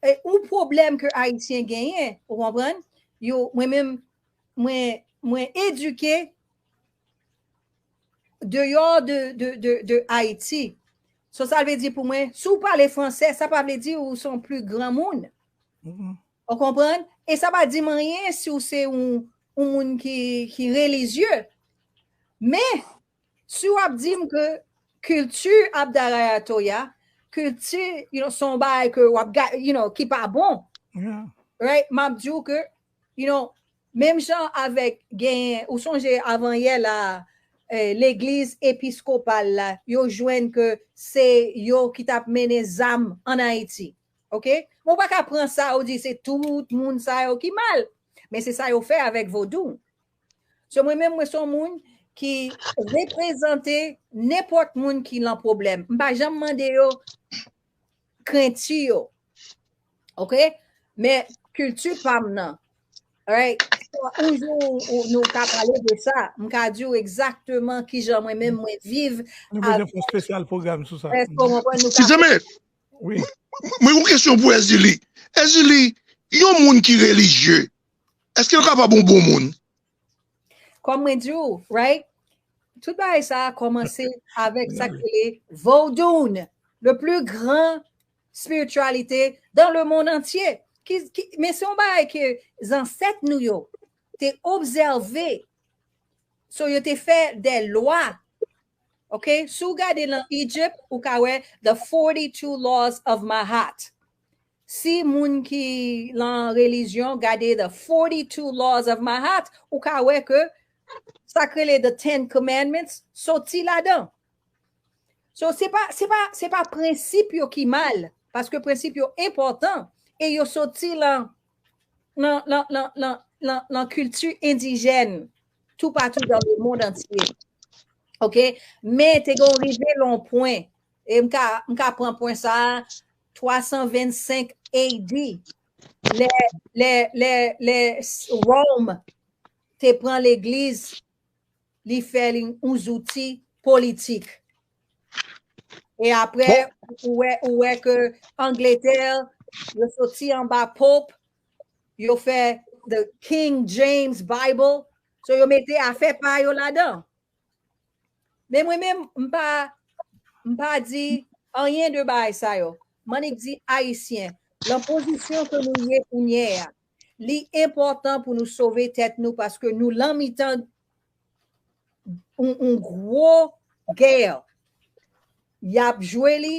E yon pwoblèm ke Ayisyen genyen, ou konprann? Yo, mwen menm, mwen, mwen edike deyò de, de, de, de Ayiti. So, sa vle di pou mwen, si w pale fransè, sa pa vle di ou se yon pli gran moun. Ou konprann? E sa pa di m anyen si w se yon, yon moun ki, ki relijye. Men, si w ap di m ke kilti Abdallah Atoya, kilti, you know, se yon bagay ke w ap ga-, you know, ki pa bon, right? M ap di w ke, you know, menm jan avèk genyen, ou sonje avan yè la, eh, legliz episkopal la, yo jwenn ke se yo ki t ap mennen zam ann Ayiti. Ok? Men w pa ka pran sa, ou di se tout moun sa yo ki mal. Men se sa yo fè avèk vodou. So, mwen menm, mwen se yon moun ki reprezante nenpòt moun ki lan pwoblèm. M pa janm mande yo krenti yo. Ok? Men kilti pa m nan. Alright? So, yon jou ou, nou ka pale de sa, m ka di w egzakteman kijan mwen menm mwen viv. Nou bezwen fè yon espesyal pwogram sou sa. Èske w konprann? Nou ka Wi. Mwen yon kesyon pou Èzili. Èzili, yon moun ki relijye, èske l kapab yon bon moun? Kòm mwen di w, right? Tout bagay sa a kòmanse avèk sa k rele Vodoun, le plus grand spiritualité dans le monde entier. Ki, ki, men se yon bagay ke zansèt nou yo te obsève. So, yo te fè de lwa. Ok? Si w gade nan Egypt, ou ka wè the forty-two laws of Mahat. Si moun ki lan relijyon gade the forty-two laws of Mahat, ou ka wè ke sa k rele the Ten Commandments soti ladan. So, se pa, se pa, se pa prensip yo ki mal, paske prensip yo enpòtan e yo soti lan, lan, lan, lan, lan, lan, lan kilti endijèn toupatou dans le monde entier. Ok? Men te gen yon rive lan yon pwen, e m ka, m ka pran pwen sa a, twa san vennsenk A D, lè, lè, lè, lè Wòm te pran legliz, li fè li yon zouti politik. E apre, ou wè, ou wè ke Angletè, yo soti anba Pope, yo fè the King James Bible. So, yo mete afè pa yo ladan. Men mwen menm, m pa, m pa di anyen de bagay sa yo. M annik di Ayisyen, lan pozisyon ke nou ye kounye a, li enpòtan pou nou sove tèt nou paske nou lan mitan yon, yon gwo gè. Y ap jwe li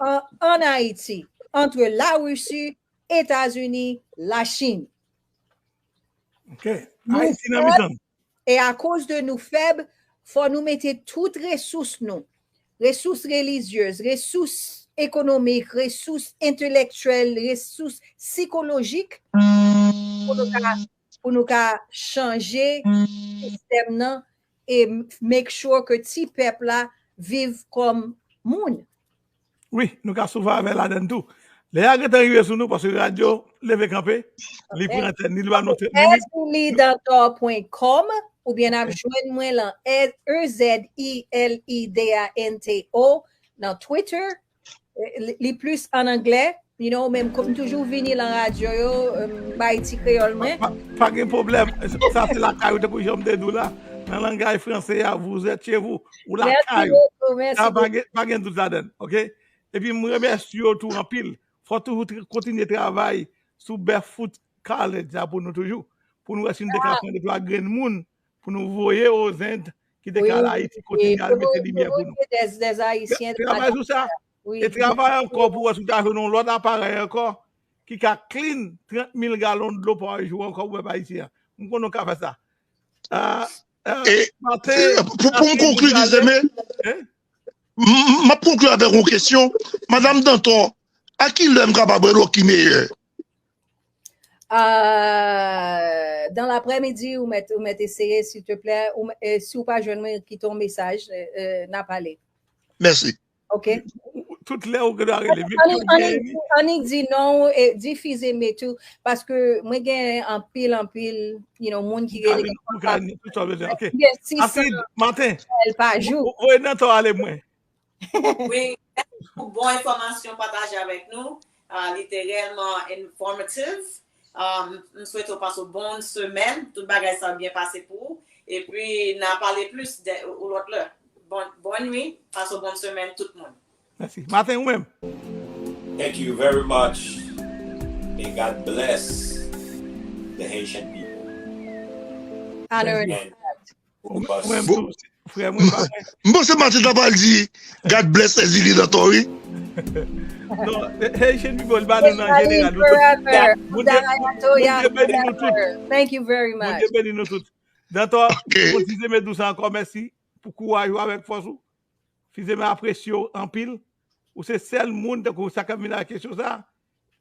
an, ann Ayiti, antre Larisi, Etazini, Lachin. Ok. Ayiti nan mitan. E akoz de nou fèb, fò nou mete tout resous nou, resous relijyez, resous ekonomik, resous entelektyèl, resous sikolojik pou nou ka, pou nou ka chanje sistèm nan e make sure ke ti pèp la viv kòm moun. Wi, nou ka soufri avè ladann tou. Lè a gentan rive sou nou, paske radyo leve kanpe, li pran antèn, li ba nou trant minit. Ezelidantor pwen kòm, oubyen n ap jwenn mwen lan E Z E L I D A N T O nan Twitter. Eh, Li, li plis an anglè, you know, men m toujou vini lan radyo yo, eh, m bay ti kreyòl mwen. Pa, pa gen pwoblèm. Sa se lakay ou, tankou jan m te di w la. Nan langaj franse a, vous êtes chez vous. Ou lakay ou. Mèsi bokou, mèsi bokou. Pa gen, pa gen dout ladann, oke? Epi m remèsye w tou anpil. Fò w toujou kontinye travay sou Barefoot College la pou nou toujou. Pou nou wè si nou te ka pran de twa grenn moun pou nou voye Ozend ki te ka al Ayiti kontinye al mete limyè pou nou. Travay sou sa. E travay ankò pou wè si w ta jwenn yon lòt aparèy ankò ki ka clean trant mil galon dlo pa jou ankò pou pèp ayisyen an. M konnen w ka fè sa. Pou m konkli, Dizeme, m ap konkli avèk yon kesyon. Madanm Dantor, a ki lè m kapab wè Rocky Meyer? Euh, dans l'après-midi, ou mèt, ou mèt eseye, silteplè. Ou, eh, si w pa jwenn mwen, kite yon mesaj, eh, eh, n a pale. Mèsi. Ok. Tout lè ou ka rele. Annik di non, e difize m tou, paske mwen gen anpil, anpil, you know, moun ki rele. Ok. Astrid, maten. Pa jou. Voye Dantor ale mwen. Wi, mèsi pou bon enfòmasyon pataje avèk nou. Ah, li te reyèlman informative. Um, m swete w pase yon bon semèn, tout bagay sa byen pase pou ou. Epi n a pale plis de ou lòt lè. Bon, bonn nwi, pase yon bon semèn tout moun. Mèsi. Maten ou menm. Thank you very much. May God bless the Haitian people. Honor and Frè mwen pa mwen. M panse Maten ta pral di God bless Ezili Dantor wi. Non, Haitian people ba nou nan jeneral nou tout. Bondye beni nou tout. Thank you very much. Bondye beni nou tout. Dantor, Dizeme di w sa ankò, mèsi pou kouraj ou avèk fòs ou. Dizeme apresye w anpil. Ou se sèl moun tankou sa k ap vin ak kesyon sa.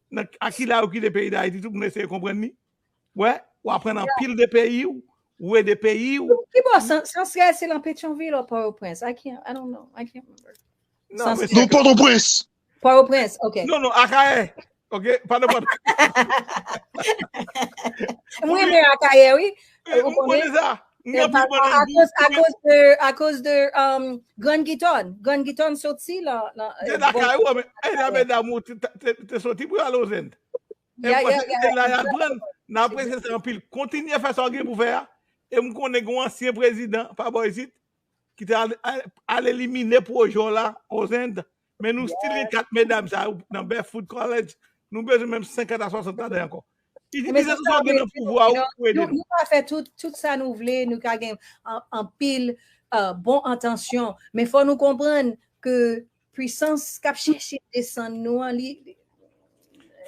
Nan a ki la ou kite peyi Dayiti, tout moun eseye konprann li. Wè, ou aprann anpil de peyi w, ou ede peyi w. Ki bò, Sansrè se lan Petyonvil ou Pòtoprens? I can't, I don't know, I can't remember. Non, men Non, Pòtoprens. Pòtoprens, ok. Non, non, Akayè. Ok, pa nan Pòtoprens. Mwen renmen Akayè, wi. Ou konnen sa. Akoz, akoz de, akoz de um, Grand Guiton. Grand Guiton soti lan. Gen Akayè, wè, men e la medam ou te soti pou al Ozend. E m panse se la y al pran. N apresye sa anpil. Kontinye fè sa w gen pou fè a. E m konnen gen yon ansyen prezidan pa bò isit ki te al, al, al elimine pwojè w la Ozend. Men nou still gen kat medam sa yo nan Barefoot College. Nou bezwen menm senkant a swasant ladan ankò. Itilize tout sa w gen nan pouvwa ou pou ede nou. Nou ka fè tout, tout sa nou vle, nou ka gen anpil bon entansyon. Men fò nou konprann ke pwisans k ap chèche desann nou an, li.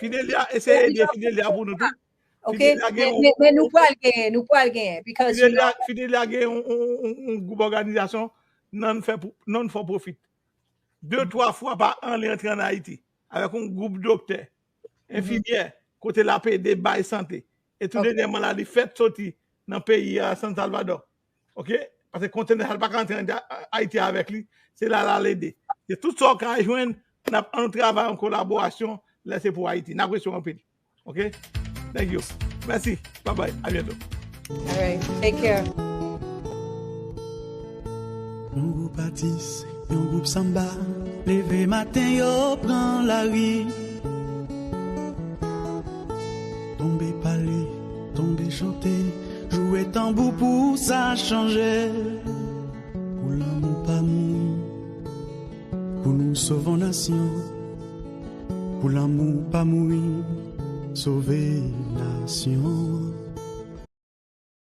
Fidelia, eseye ede Fidelia pou nou tou. Ok, men nou pral genyen, nou pral genyen. Fidelia gen yon gwoup òganizasyon non for profit. De twa fwa pa an li antre ann Ayiti avèk yon gwoup doktè, enfimyè, kote l ap ede bay sante. E tou dènyèman la, li fèk soti nan peyi a, San Salvador. Ok? Paske kontenè sa l pa ka antre Ayiti avèk li, se la l al ede. Se tout sa w ka jwenn, n ap, ann travay an kolaborasyon, lè se pou Ayiti. N apresye w anpil. Ok? Thank you. Mèsi. Bye bye. A byento. All right. Take care. Yon gwoup atis, yon gwoup sanba, leve maten yo pran lari. Tonbe pale, tonbe chante, joure tanbou pou sa chanje. Pou lanmou pa mouri, pou nou sove nasyon. Pou lanmou pa mouri, sove nasyon.